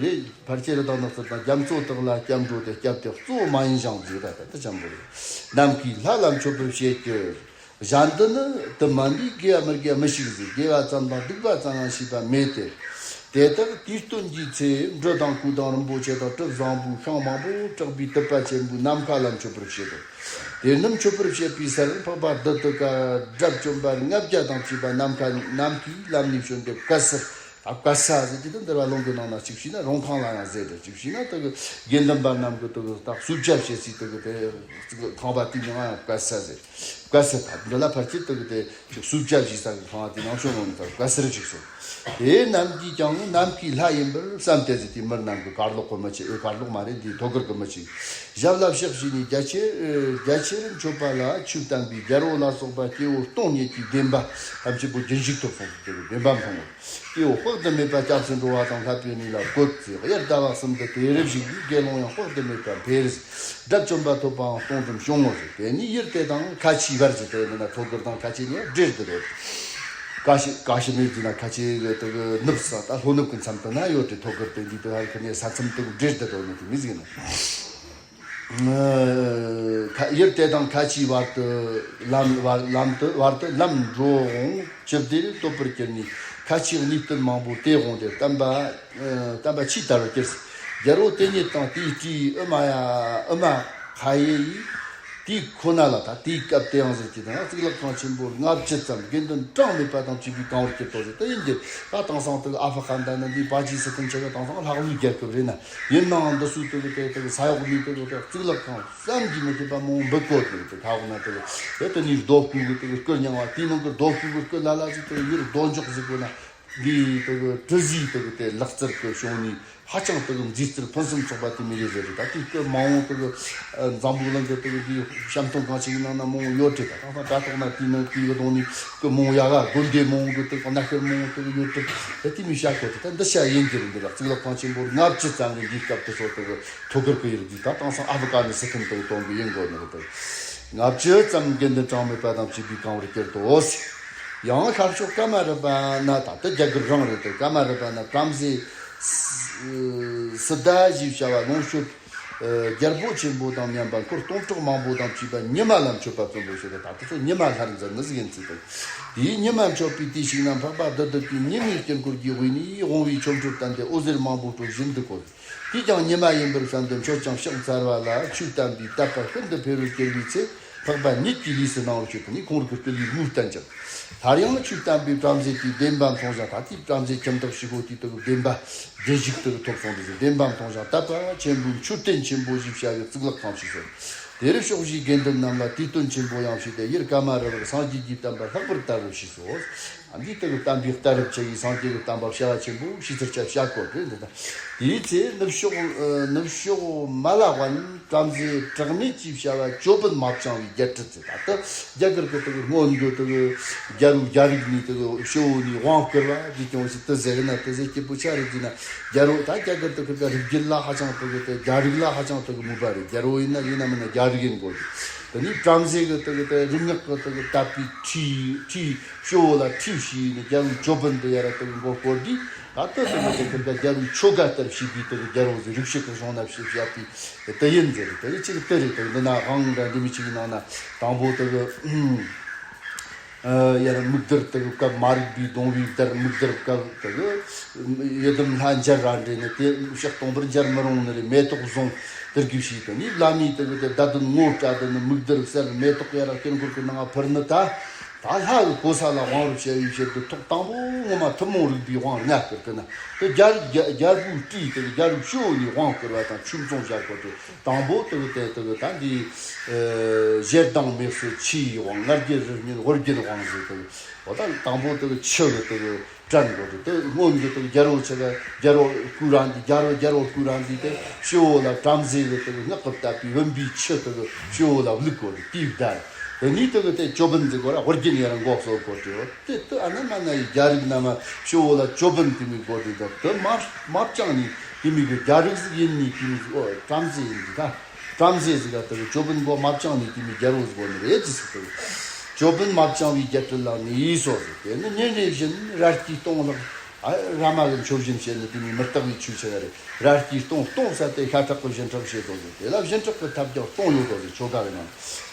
རེད། ཕལ་ཆེར་དང་ནགས་ཚལ་དང་རྒྱ་མཚོ་དག་ལ་སྐྱབས་འགྲོ་སྟེ། སྐྱབས་དེ་གཙོ་བོ་མ་ཡིན་ཞིང་ཟེར། ད་ལྟ་ཅམ་པོ་རེད། ནམ་མཁའི་ལྷ་ལ་མཆོད་པར་བྱེད་ཀྱི། གཞན་དུ་ནི་དུ་མ་འདི་དགེ་བ་མི་དགེ་བ་མི་ཤེས་ཟེར། དགེ་བ་ཙམ་དང་སྡིག་པ་ཙམ་ཡང་ཤེས་པ་མེད་དེ། དེ་དག་དུས་སྟོན་གྱི་ཚེ་འབྲུ་དང་ཀླུ་དང་རིན་པོ་ཆེ་དང་གྲུ་བཟང་པོའི་ཤིང་མང་པོ་བྲག་པའི་དུད་པ་ཆེན་པོའི་ནམ་མཁའ་ལ་མཆོད་པར་བྱེད་དོ། དེ་རྣམས་མཆོད་པར་བྱེད་པའི་སར་འཕགས་པ་བདུད་དུ་དགྲ་བཅོམ་པ་ལྔ་བརྒྱ་དང་བཅས་པ་ནམ་མཁའ་ནམ་མཁའི་ལམ་ནས་བྱོན་ཏེ་བཀལ་སར། ད་བཀལ་ས་ཟེར་གྱི་དེ་འདུལ་བ་ལུང་གི་ནང་ན་གཅིག་བྱས་ན་རོང་ཁང་ལ་ཡང་ཟེར་རེད། གཅིག་བྱས་ན་དེ་གི་དགེ་འདུན་པ་རྣམས་ཀྱི་དེ་གི་ད་གསོལ་ཇ་བྱེད་སའི་དེ་གི་དེ་ཁང་པ་དེའི་མིང་ཡང་བཀལ་ས་ཟེར། བཀལ་ས། ད་འདི་ལ་ཕལ་ཆེར་དེ་གི་དེ་ཅིག་གསོལ་ཇ་བྱེད་ས་གི་ཁང་པ་དེའི་ནང་བྱོན་འོང་ནས་ད་བཀལ་སར་ཅིག་སོང་། དེ་རྣམས་ཀྱིས་ཀྱང་ནམ་མཁའི་ལྷ་ཡིན་པར་བསམས་ཏེ་ཟེར། དེ་མི་རྣམས་ཀྱི་གར་ལོག་གི་མི་ཆེ། ཨེ་གར་ལོག་མ་རེད། འདི་ཐོད་རྒལ་གི་མི་ཆེ། ཞབས་ལ་ཕྱག་བྱས་ནས་རྒྱ་ཆེར་རྒྱ་ཆེར་མཆོད་པ་ལ་ཆོས་བསྟན་པའི་རྒྱལ་པོ་ལ་སོགས་པ་སྐྱེ་བོ་སྟོང་ཉིད་ཀྱི་བདེན་པ་ཐམས་ཅད་པོ་རྒྱུན་ཞིག་ཐོབ་སོང་ཟེར། བདེན་པ་མཐོང་ངོ་། སྐྱེ་བོ་དཔག་ཏུ་མེད་པ་སྐྱབས་སུ་འགྲོ་བ་དང་བསླབ་པའི་གནས་ལ་བཀོད་ཚེ། དབྱར་ཟླ་བ་གསུམ་དུ་དུས་རབས་ཤིག་ཏུ་དགེ་སློང་ཡང་དཔག་ཏུ་མེད་པ་འཕེལ། དགྲ་བཅོམ་པ་ཐོབ་པའང་སྟོང་ཙམ་བྱུང་ངོ་ཟེར། དེ་ནས་ཡུལ་དེ་དང་ཁ་ཆེའི་བར་གྱི་དེ་ནི་ཐོད་རྒལ་དང་ཁ་ཆེ་གཉིས་འབྲེལ་དུ་རེད། ཀ་ཤི་ཀ་ཤི་མིར་གྱི་ན་ཁ་ཆེ་གི་དེ་གི་ནུབ་ས་ད་ལྷོ་ནུབ་ཀྱི་མཚམས་དུ་ན་ཡོད་དེ། ཐོད་རྒལ་དེ་འདི་དེ་ཧར་ཁ་ནས་ས་མཚམས་དེ་འབྲེལ་དུ་རེད་ནི་དེ་མི་ཟིག་ན། ཡུལ་དེ་དང་ཁ་ཆེའི་བར་དུ་ལམ་བར་ལམ་དུ་བར་དུ་ལམ་འགྲོ་འོང་ཅི་བདེར་སྡོད་པར་གྱུར་ནས། ཁ་ཆེའི་གནས་བརྟན་མང་པོ་དེ་འོང་སྟེ་བསྟན་པ་བསྟན་པ་ཆུ་ལྟར་གྱུར། རྒྱལ་པོ་དེ་ཉིད་དང་དེའི་སྤྲེའུ་ཨུ་མ་ཡ་ཨུ་མ་ཁ་ཡེ་ཡིས་དེ་ཁོ་ན་ལ། ད་དེའི་སྐབས་དེ་ཡང་ཟེར་གྱི་དང་གཙུག་ལག་ཁང་ཆེན་པོ་ལྔ་བཅུ་ཙམ་དགེ་འདུན་གྲངས་མེད་པ་དང་བཅས་པས་གང་བར་གྱུར་ཏོ་ཟེར། དེ་ཡིན་དེ་ད་དེང་སང་དེ་ཨ་ཧྥི་ག་ད་ནི་འདི་པ་ཀི་སི་ཐན་ཆེ་གི་དེང་སང་ལྷག་ལུས་རྒྱལ་ཁབ་རེད་ན། ཡིན་ནའང་འདི་སུ་དེ་གི་དེ་དེ་གི་ས་འོག་མི་དེ་གི་དེ་གཙུག་ལག་ཁང་བསམ་གྱིས་མི་ཁྱབ་པ་མང་པོ་འབུད་གོ། དེ་གི་དེ་ཁ་འོག་ན་དེ་གི་དེ་དེ་ནི་རྡོ་བརྐོས་གི་དེ་གི་སྐུ་རྙིང་བ། དེའི་ནང་གི་རྡོ་བརྐོས་གི་སྐུ་ལ་ལ་ཅིག་དེ་གི་ཡུལ་རྡོ་འཇོག་ཟེར་གོ་ན། འདི་དེ་གི་གྲུ་བཞིའི་དེ་གི་དེ་ལག་རྩལ་གི་བྱུང་ནི་ཧ་ཅང་དེ་གི་མཛེས་རྩལ་ཕུན་སུམ་ཚོགས་པ་དེ་མི་རེད་ཟེར་རེད། ད་དེ་སྐུ་མང་བོ་དེ་གི་འཛམ་བུ་གླིང་གི་དེ་གི་འདི་བཤམས་སྟོན་ཁང་ཅིག་གི་ནང་ན་མང་བོ་ཡོད་རེད། ད་ད་ད་དྲ་ཐོག་ན་དེའི་ནང་དེ་གི་གདོང་ནི་སྐུ་མང་བོ་ཡ་ག་དགོན་སྡེ་མང་བོ་གི་དེ་གི་གནའ་ཤུལ་མང་བོ་དེ་གི་ཡོད་རེད། ད་དེ་མི་བཤད་གོ། དེ་ད་འདི་བཤད་ཡིན་གྱི་རེད། འདི་ལ་གཙུག་ལག་ཁང་ཆེན་པོ་ལྔ་བཅུ་ཙམ་རེད། འདིའི་སྐབས་དེ་ཚོ་དེ་གི་ཐོད་རྒལ་གི་ཡུལ་འདི་ད་དེང་སང་ཨ་ཧྥི་ག་ནས་སི་ཐན་དེ་གི་སྟོན་གི་ཡིན་གོ་ནི་རེད། དེ་ལྔ་བཅུ་ཙམ་དགེ་འདུན་གྲངས་མེད་པ་དང་བཅས་པས་གང་བར་གྱུར་ཏོ། ཡང་ཤར་ཕྱོགས་ཀ་མ་རུ་པ་ན། ད་ལྟ་རྒྱ་གར་རང་རེད་དེ། ཀ་མ་རུ་པ་ན་བྲམ་ཟེ་སི་ཏཱ་ཞེས་བྱ་བ་ལོངས་སྤྱོད་རྒྱལ་པོ་ཆེན་པོ་དང་མཉམ་པ་འཁོར་སྟོང་ཕྲག་མང་པོ་དང་བཅས་པ་ཉི་མ་ལ་མཆོད་པ་བརྩོན་པར་བྱེད་དོ། ད་དེ་ཚོ་ཉི་མ་ལྷར་འཛིན་ནི་ཟིག་ཡིན་ཚུལ་དང་། དེའི་ཉི་མ་མཆོད་པའི་དུས་ཤིག་ན་འཕགས་པ་བདུད་འདུལ་གྱིས་ཉི་མའི་དཀྱིལ་འཁོར་གྱི་དབུས་ནས་དབང་བའི་ཆོ་འཕྲུལ་བསྟན་ཏེ་འོད་ཟེར་མང་པོ་སྤྲོ་བཞིན་དུ་བཀོད། དེས་ཀྱང་ཉི་མ་ཡིན་པར་བསམས་ཏེ་མཆོད་ཅིང་ཕྱག་འཚལ་བ་ལ། ཆོས་བསྟན་པའི་དད་པ་ཤིན་ཏུ་འཕེལ་བར་གྱུར་པའི་ཚེ། འཕགས་པ་ཉིད་ཀྱིས་ལུས་སུ་སྣང་བར་སྤྱོད་པ་ནི་ཁོང་རང་གི་སྐུ་ལུས་ངོ་བསྟན་ཅིང་། སླར་ཡང་ཆོས་བསྟན་པའི་བྲམ་ཟེ་དེའི་བདེན་པ་མཐོང་ཞིང་། ད་དེའི་བྲམ་ཟེ་ཁྱིམ་བདག་ཕྱུག་པོ་དེའི་དུ་བདེན་པ་བདེ་ཞིག་ཏུ་ཐོབ་སོང་དུས་བདེན་པ་མཐོང་ཞིང་དད་པ་ཆེན་པོས་མཆོད་རྟེན་ཆེན་པོ་ཞེས་བྱ་བའི་གཙུག་ལག་ཁང་བྱས་སོ། དེར་ཕྱོགས་བཞིའི་དགེ་འདུན་རྣམས་ལ་དུས་སྟོན་ཆེན་པོ་ཡང་བྱས་ཏེ། ཡུལ་ཀ་མ་རུ་པར་སངས་རྒྱས་ཀྱི་བསྟན་པ་ལྷག་པར་དར་བར་བྱས་སོ། ཨ་འདི་ལྟ་བུའི་བསྟན་པའི་གཏད་རབས་ཆེ་བའི་སངས་རྒྱས་ཀྱི་བསྟན་པ་བྱ་བ་ཆེན་པོ་ཞེས་ཚུལ་ཆ་བྱ་དགོས་ཏེ་འདི་དང་། དེའི་ཚེ་ནུབ་ཕྱོགས་ནུབ་ཕྱོགས་མ་ལ་ཝན་བྲམ་ཟེ་གྲགས་མེད་ཅེས་བྱ་བ་ཅོ་བོན་མ་བཅང་བའི་རྒྱལ་སྲིད་ཚེ། ད་ལྟ་རྒྱ་གར་གྱི་དེ་གི་སྔོན་གྱི་དེ་གི་རྒྱལ་པོ་རྒྱལ་རིགས་ནས་དེ་གི་ཕྱི་བོ་ནས་དབང་བསྐུར་བ་འདི་ཀྱང་ཞིག་དེ་ཟེར་གི་ན་དེ་ཟེར་སྐྱིད་པོ་ཆ་རེད་ཟེར་ན། རྒྱལ་པོ་ད་རྒྱ་གར་དེ་གི་རིགས་རྒྱུད་ལ་ཧ་ཅང་དེ་གི་དེ་རྒྱལ་རིགས་ལ་ཧ་ཅང་དེ་གི་མོས་པ་རེད། རྒྱལ་པོ་ཡིན་ན་ཡིན་ན་མིན་ན་རྒྱལ་རིགས་ཡིན་དགོས་རེད། དེ་ནས་བྲམ་ཟེ་གི་དེ་གི་དེ་རིག་སྔགས་གི་དེ་གི་དད་པའི་ཁྲིད་ཁྲིད་ཕྱི་བོ་ལ་ཁྲིད་བྱས་ནས་རྒྱལ་པོའི་ཅོ་བོན་དེ་ཡ་ར་དེ་གི་མགོ་སྐོར་དུས། ད་ལྟ་དེ་མི་དེ་གི་རྒྱལ་པོའི་ཆོ་ག་ལྟར་བྱས་པའི་དེ་གི་རྒྱལ་པོ་ཟེར་རིགས་ཤིག་གི་གཞུང་ན་བཤད་བཤད་པའི་དེ་ཡིན་ཟེར། དེ་གི་ཅིག་དེ་རེད། དེ་གི་འདི་ན་དབང་འདྲ་འདི་མི་ཅིག་གི་ནང་ན་དང་པོ་དེ་གི་ཡར་མིག་དར་དེ་གི་སྐབས་མ་རིག་པའི་གདུང་བའི་དར་མིག་དར་སྐབས་དེ་གི་ཡི་དམ་ལྷ་མཇལ་ར་འདྲེ་ནི་དེ་ཕྱག་སྟོང་པར་མཇལ་མི་རུང་ནི་རེད། མེ་ཏོག་བཟུང་དེར་གི་བྱས། དེ་ནས་བླ་མའི་དེ་གི་དེ་བརྡ་དོན་ངོ་སྤྲད། དེ་ནི་མིག་དར་གསལ་མེ་ཏོག་ཡར་དཀྱིལ་འཁོར་གི་ནང་ཕུལ་ནི་ད། ད་ལྷ་གི་གོ་ས་ལ་དབང་བར་བྱ་བའི་ཕྱིར་དུ་ཐོག་དང་པོ་ངོ་མ་ཐུན་མོང་རིག་པའི་དབང་ལྔ་བསྐུར་གི་ན། དེ་རྒྱལ་རིགས་རྒྱལ་རྒྱལ་པོའི་སྤྲུལ་དེ་རྒྱལ་རིགས་ཕྱི་བོ་ནས་དབང་བསྐུར་བ་དང་ཆོས་མཚོན་བྱ་དགོས་ཏེ། དང་པོ་དེ་གི་དེ་དེ་གི་ད་འདི་ཨེ་ཞེ་སྡང་མེད་སོ་ཆུའི་དབང་། ང་རྒྱལ་རི་སྙེད་འོར་རྒྱལ་དབང་ཟེར་དེ་གི། འོ་ད་དང་པོ་དེ་གི་ཆུ་གི་དེ་གི་དྲན་དགོས་ཏེ། དེ་སྔོན་གྱི་དེ་རྒྱལ་པོ་ཆེ་ག་རྒྱལ་པོ་སྐུ་རང་འདི་རྒྱལ་པོ་རྒྱལ་པོ་སྐུ་རང་འདི་དེ་ཕྱི་བོ་ལ་བྲམ་ཟེ་གི་དེ་གི་སྔགས་ཀྱིས་བཏབ་པའི་བུམ་པའི་ཆུ་དེ་གི་ཕྱི་བོ་ལ་བླུག་དགོས་ཏེ། དེའི་བརྡ་དེ་ནས་དེ་གི་དེ་ཅོ་བོན་ཟེར་དགོས་ར་ཝར་གྱི་ནས་རང་འགོག་སོགས་དགོས་ཏེ། དེ་དེ་ཨ་ན་མ་ན་ཡི་རྒྱལ་རིགས་རྣམས་ཕྱི་བོ་ལ་ཅོ་བོན་དེ་མི་དགོས་ཏེ། དེ་དེ་མ་མ་བཅངས་ནས་དེ་མི་གི་རྒྱལ་རིགས་ཟིག་ཡིན་ནས་དེ་མི་ཟིག་ཨོ་བྲམ་ཟེ་ཡིན་ཟིག་ད། བྲམ་ཟེ་ཟིག་ག་དེ་གི་ཅོ་བོན་མགོ་མ་བཅངས་ནས་དེ་མི་རྒྱལ་པོ་ཟིག་གོ་ནི་རེད་ཟེར་ཟིག་དེ་གི། ཅོ་བོན་མ་བཅངས་པའི་རྒྱལ་སྲིད་ལ་ནི་ཡིས་སོ་ཟེར། དེ་ནི་ཉིན་རེ་བཞིན་རལ་གྲིའི་སྟོང་ལྷག་ཨ། རཱ་མ་གི་མཆོད་བཞིན་བྱེད་ནི་དེ་ནི་མི་རྟག་པའི་ཆོས་ཅིག་རེད། རལ་གྲིའི་སྟོང་སྟོང་ཟ་སྟེ་ཤ་ཁྲག་གི་སྦྱིན་སྲེག་བྱེད་དོ་ཟེར། དེ་ལ་སྦྱིན་སྲེག་གི་ཐབས་ཀྱང་སྟོང་ཡོད་དོ་ཟེར། ཆོ་ག་གི་ནང་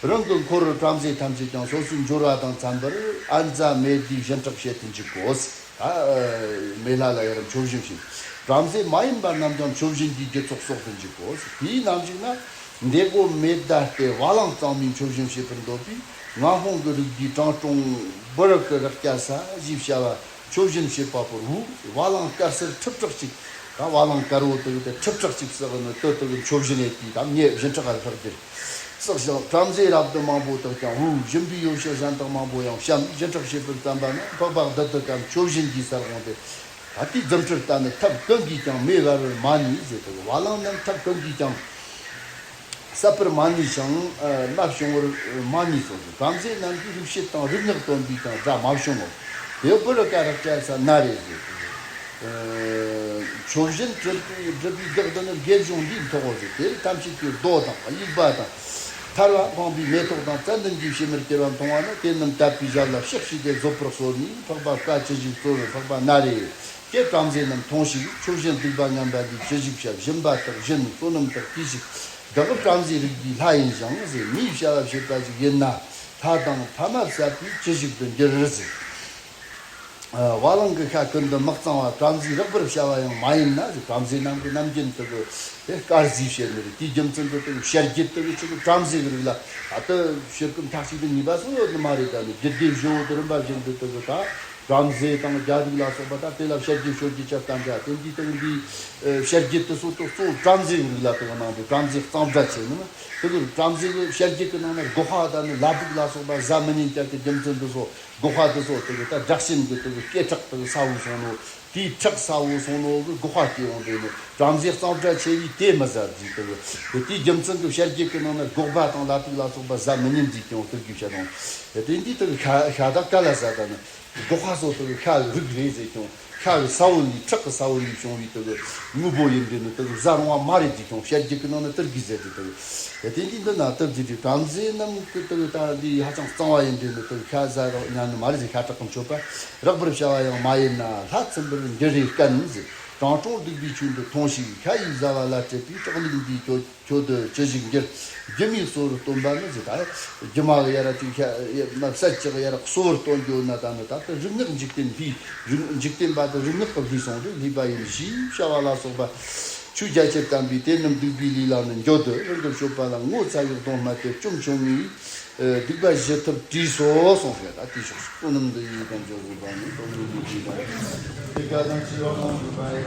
རང་གི་འཁོར་བྲམ་ཟེ་ཐམས་ཅད་ཀྱང་སོ་སོའི་འབྱོར་བ་དང་འཚམ་པར་ཨན་ཛ་མེ་ལྡིའི་སྦྱིན་སྲེག་བྱེད་དུ་འཇུག་གོ་ཟེར། ད་མེ་ལྷ་ལ་ཡར་མཆོད་བཞིན་བྱེད། བྲམ་ཟེ་མ་ཡིན་པ་རྣམས་ཀྱང་མཆོད་བཞིན་གྱི་རྒྱུ་ཚོགས་གསོག་ཏུ་འཇུག་གོ་ཟེར། དེའི་ནང་ཞིག་ན། འདེ་གོ་མེ་ད་སྟེ་བ་ལང་གཙང་མའི་མཆོད་བཞིན་བྱེད་པར་འདོད་པས། ངན་སློང་གི་རིགས་འདིས་དྲང་གྲོང་བུ་རི་ཀི་རག་སྐྱ་ས་ཞེས་བྱ་བ་མཆོད་བཞིན་བྱེད་པ་པོར་བུ་བ་ལང་དཀར་སེར་ཁྲི་ཕྲག་གཅིག་ད་བ་ལང་དཀར་བོ་དག་དེ་ཁྲི་ཕྲག་གཅིག་བསགས་ནི་དུ་དག་མཆོད་བཞིན་ཡེད་དེ་ད་ངས་སྦྱིན་སྲེག་ག་ལྷག་གྱུར། བསགས་ཤིང་བྲམ་ཟེ་རབ་ཏུ་མང་པོ་དག་ཀྱང་བུ་བཞིན་པའི་ཡོ་བྱད་གཞན་དག་མང་པོ་ཡང་བཤམས། སྦྱིན་སྲེག་བྱེད་པར་བརྩམས་པ་ན་འཕགས་པ་བདུད་དུ་ཀ་མཆོད་བཞིན་གྱི་སར་འོངས་ཏེ། ད་དེའི་རྫུ་འཕྲུལ་ལྟ་ནི་ཐབས་གང་གིས་ཀྱང་མེ་འབར་བར་མ་ནུས་ཟེར་དུ། བ་ལང་རྣམས་ཐབས་གང་གིས་ཀྱང་བསད་པར་མ་ནུས་ཤིང་། ཨ། རྨ་བྱུང་བར་མ་ནུས་སོ་ཟེར། བྲམ་ཟེ་རྣམས་ཀྱིས་རིག་བྱེད་དང་རིག་སྔགས་བཏོན་པས་ཀྱང་དགྲ་མ་བྱུང་ངོ་། དེ་བུ་རི་ཀ་རག་སྐྱ་ས་ན་རེ་ཟེར། ཨ། མཆོད་བཞིན་གྲུབ་པའི་གྲུབ་པའི་གེགས་འདི་ནི་དགེ་སྦྱོང་འདིས་འཕྲོག་གོ་ཟེར། དེ་ཐམས་ཅད་ཀྱི་རྡོ་དང་དབྱུག་པ་དང་། ཐལ་བ་འཕངས་པའི་མེ་ཏོག་དང་ཙན་དན་གྱི་ཕྱེ་མར་གྱུར་པ་མཐོང་བ་ན། དེ་རྣམས་དད་པའི་ཞབས་ལ་གཤེགས་ཤིག་སྟེ་བཟོད་པར་གསོལ་ནས། འཕགས་པ་བཀའ་ཅི་ཞིག་གསོལ་བར་འཕགས་པ་ན་རེ། ཀྱེ་བྲམ་ཟེ་རྣམས་ཐོང་ཞིག་མཆོད་བཞིན་སྡིག་པ་ངན་པ་འདིས་ཅི་ཞིག་བྱ། སྦྱིན་པ་དག་སྦྱིན། བསོད་ནམས་དག་གྱིས་ཤིག་བདག་བྲམ་ཟེའི་རིགས་ཀྱི་ལྷ་ཡིན་ཞིང་ཟེར། ངས་བྱ་བ་བྱེད་པ་ཞིག་ཡིན་ན་ལྷ་དང་ཕ་མ་བསད་པས་ཅི་ཞིག་ཏུ་འགྱུར་ཟེར། ཨ། བ་ལང་གི་ཤ་ཀུན་ཏུ་མི་གཙང་བ་བྲམ་ཟེའི་རེག་པར་བྱ་བ་ཡང་མ་ཡིན་ན་ཟེར། བྲམ་ཟེ་རྣམས་ཀྱི་རྣམ་རྒྱུན་དུ་གི་དེ་དཀར་ཟས་བྱེད་ནི་རེད། དེའི་རྒྱུ་མཚན་དུ་དེ་བྱ་རྒྱུད་དུ་གི་ཆུ་གི་བྲམ་ཟེ་གི་རིགས་ལ་ཨ་ཏི་ཕྱིར་ཀུན་ཐག་ཅིག་ཏུ་ནུས་པ་སོགས་ཡོད་ནི་མ་རེད། ད་ནི་རྒྱུད་སྡེ་བཞི་བོ་དུ་རིམ་པ་བཞིན་དུ་དུ་གི་ད་བྲམ་ཟེ་དང་རྒྱ་རིགས་ལ་སོགས་པ་ད་དེ་ལ་བྱ་རྒྱུད་ཤོར་རྒྱུ་ཆ་ལྟ་འདྲ། དེ་འདི་དུ་གི་འདི་བྱ་རྒྱུད་དུ་སོགས་དུ་གཙོ་བོ་བྲམ་ཟེ་གི་རིགས་ལ་དུ་གི་ནང་དུ་བྲམ་ཟེ་གཙང་སྦྲ་བྱེད་ནི་ན་དུ་གི་བྲམ་ཟེ་གི་བྱ་རྒྱུད་གི་ནང་ན་སྒོག་པ་ད་ནི་ལ་དུག་ལ་སོགས་པ་ཟ་མི་ཉན་ཀྱག་གི་རྒྱུ་མཚན་དུ་སོགས། སྒོག་པ་དེ་ཚོ་དེ་གི་ད་སྦྲག་ཤིན་གི་དེ་གི་སྐད་གྲགས་དེ་གི་ས་བོ་སོང་ནོ། དེའི་ཁྲག་ས་བོ་སོང་ནོ་གི་སྒོག་པ་སྐྱེ་ཡོང་དེ་ནི་བྲམ་ཟེ་གཙང་སྦྲ་ཆེ་བས་དེ་མི་ཟ་ཟིག་དེ་གི་དེ་དེའི་རྒྱུ་མཚན་གི་བྱ་རྒྱུད་གི་ནང་ན་སྒོག་པ་དང་ལ་དུག་ལ་སོགས་པ་ཟ་མི་ཉན་ཟིག་ཀྱང་དེ་གི་བྱ་དང་། དེ་འདི་དེ་གི་ཤ་ཤ་དང་ཀ་ལ་ཟ་ད་ནི་སྒོག་པ་སོགས་དེ་གི་ཤ་གི་རིགས་རེད་ཟེར་ཀྱང་ཤ་གི་ས་བོན་ལས་ཁྲག་གི་ས་བོན་ལས་བྱུང་བའི་དེ་གི་དངོས་པོ་ཡིན་དེ་ནི་དེ་གི་ཟ་རུང་བ་མ་རེད་ཟིག་ཀྱང་བྱ་རྒྱུད་གི་ནང་ན་དེ་གི་ཟེར་དེ་དེ་གི། དེ་འདི་འདི་ན་སྟབས་ཀྱིས་དེ་བྲམ་ཟེ་རྣམས་ཀྱི་དེ་ད་འདི་ཧ་ཅང་གཙང་བ་ཡིན་དུས་ནི་དེ་ཤ་ཟ་རོགས་ཉན་ནི་མ་རེད་ཟེར། ཤ་ཁྲག་གི་མཆོད་པ་རེག་པར་བྱ་བ་ཡང་མ་ཡིན་ན་ལྷ་ཚིམ་པར་འགྱུར་རེ་དཀའ་ནི་ཟེར། དྲང་གྲོང་སྡིག་པའི་ཆོས་འདི་ཐོང་ཞིག་ཤ་ཡིས་ཟ་བ་ལ་སྤྲད་པའི་སྐྲག་སྣང་འདིའི་ཁྱོད་ཁྱོད་དུ་ཅི་ཞིག་འགྱུར། སྒྱུ་མའི་གསོ་བར་སྟོན་པ་ནི་ཟེར། ད་སྒྱུ་མ་གི་ཡ་ར་ཅིག་ཤ་ཡ་མ་བསད་ཅིག་ཡ་ར་གསོ་བར་སྟོན་རྒྱུ་ན་ད་ནི་ད་ལྟ་རིག་སྔགས་འཇིག་རྟེན་ལྷའི་རིག་འཇིག་རྟེན་པ་དེ་རིག་སྔགས་ཀྱི་ལྷའི་གསུང་རེད། ལྷའི་པ་ཡིན་ཞེས་བྱ་བ་ལ་སོགས་པ། ཆོས་རྒྱ་ཆེར་བསྟན་པའི་དེ་རྣམས་སྡིག་པའི་ལས་ལ་ནི་འགྱོད་དུ་རང་གི་སྤྱོད་པ་ལ་ངོ་ཚ་བའི་གདོང་སྨད་དེ་སྐྱོན་ཆུང་ངུའི་སྡིག་པ་ཞི་ཐབས་བྲིས་སོ་གསུངས་པས། ད་དེ་ཕྱོགས་སུ་བསོད་ནམས་འདི་ཡིས་དམ་ཆོས་རྫོགས་པ་ནི་དོན་དུ་འདི་དེ་དང་དེ་ཀ་དང་བྱེ་བ་མང་དུ་འབར།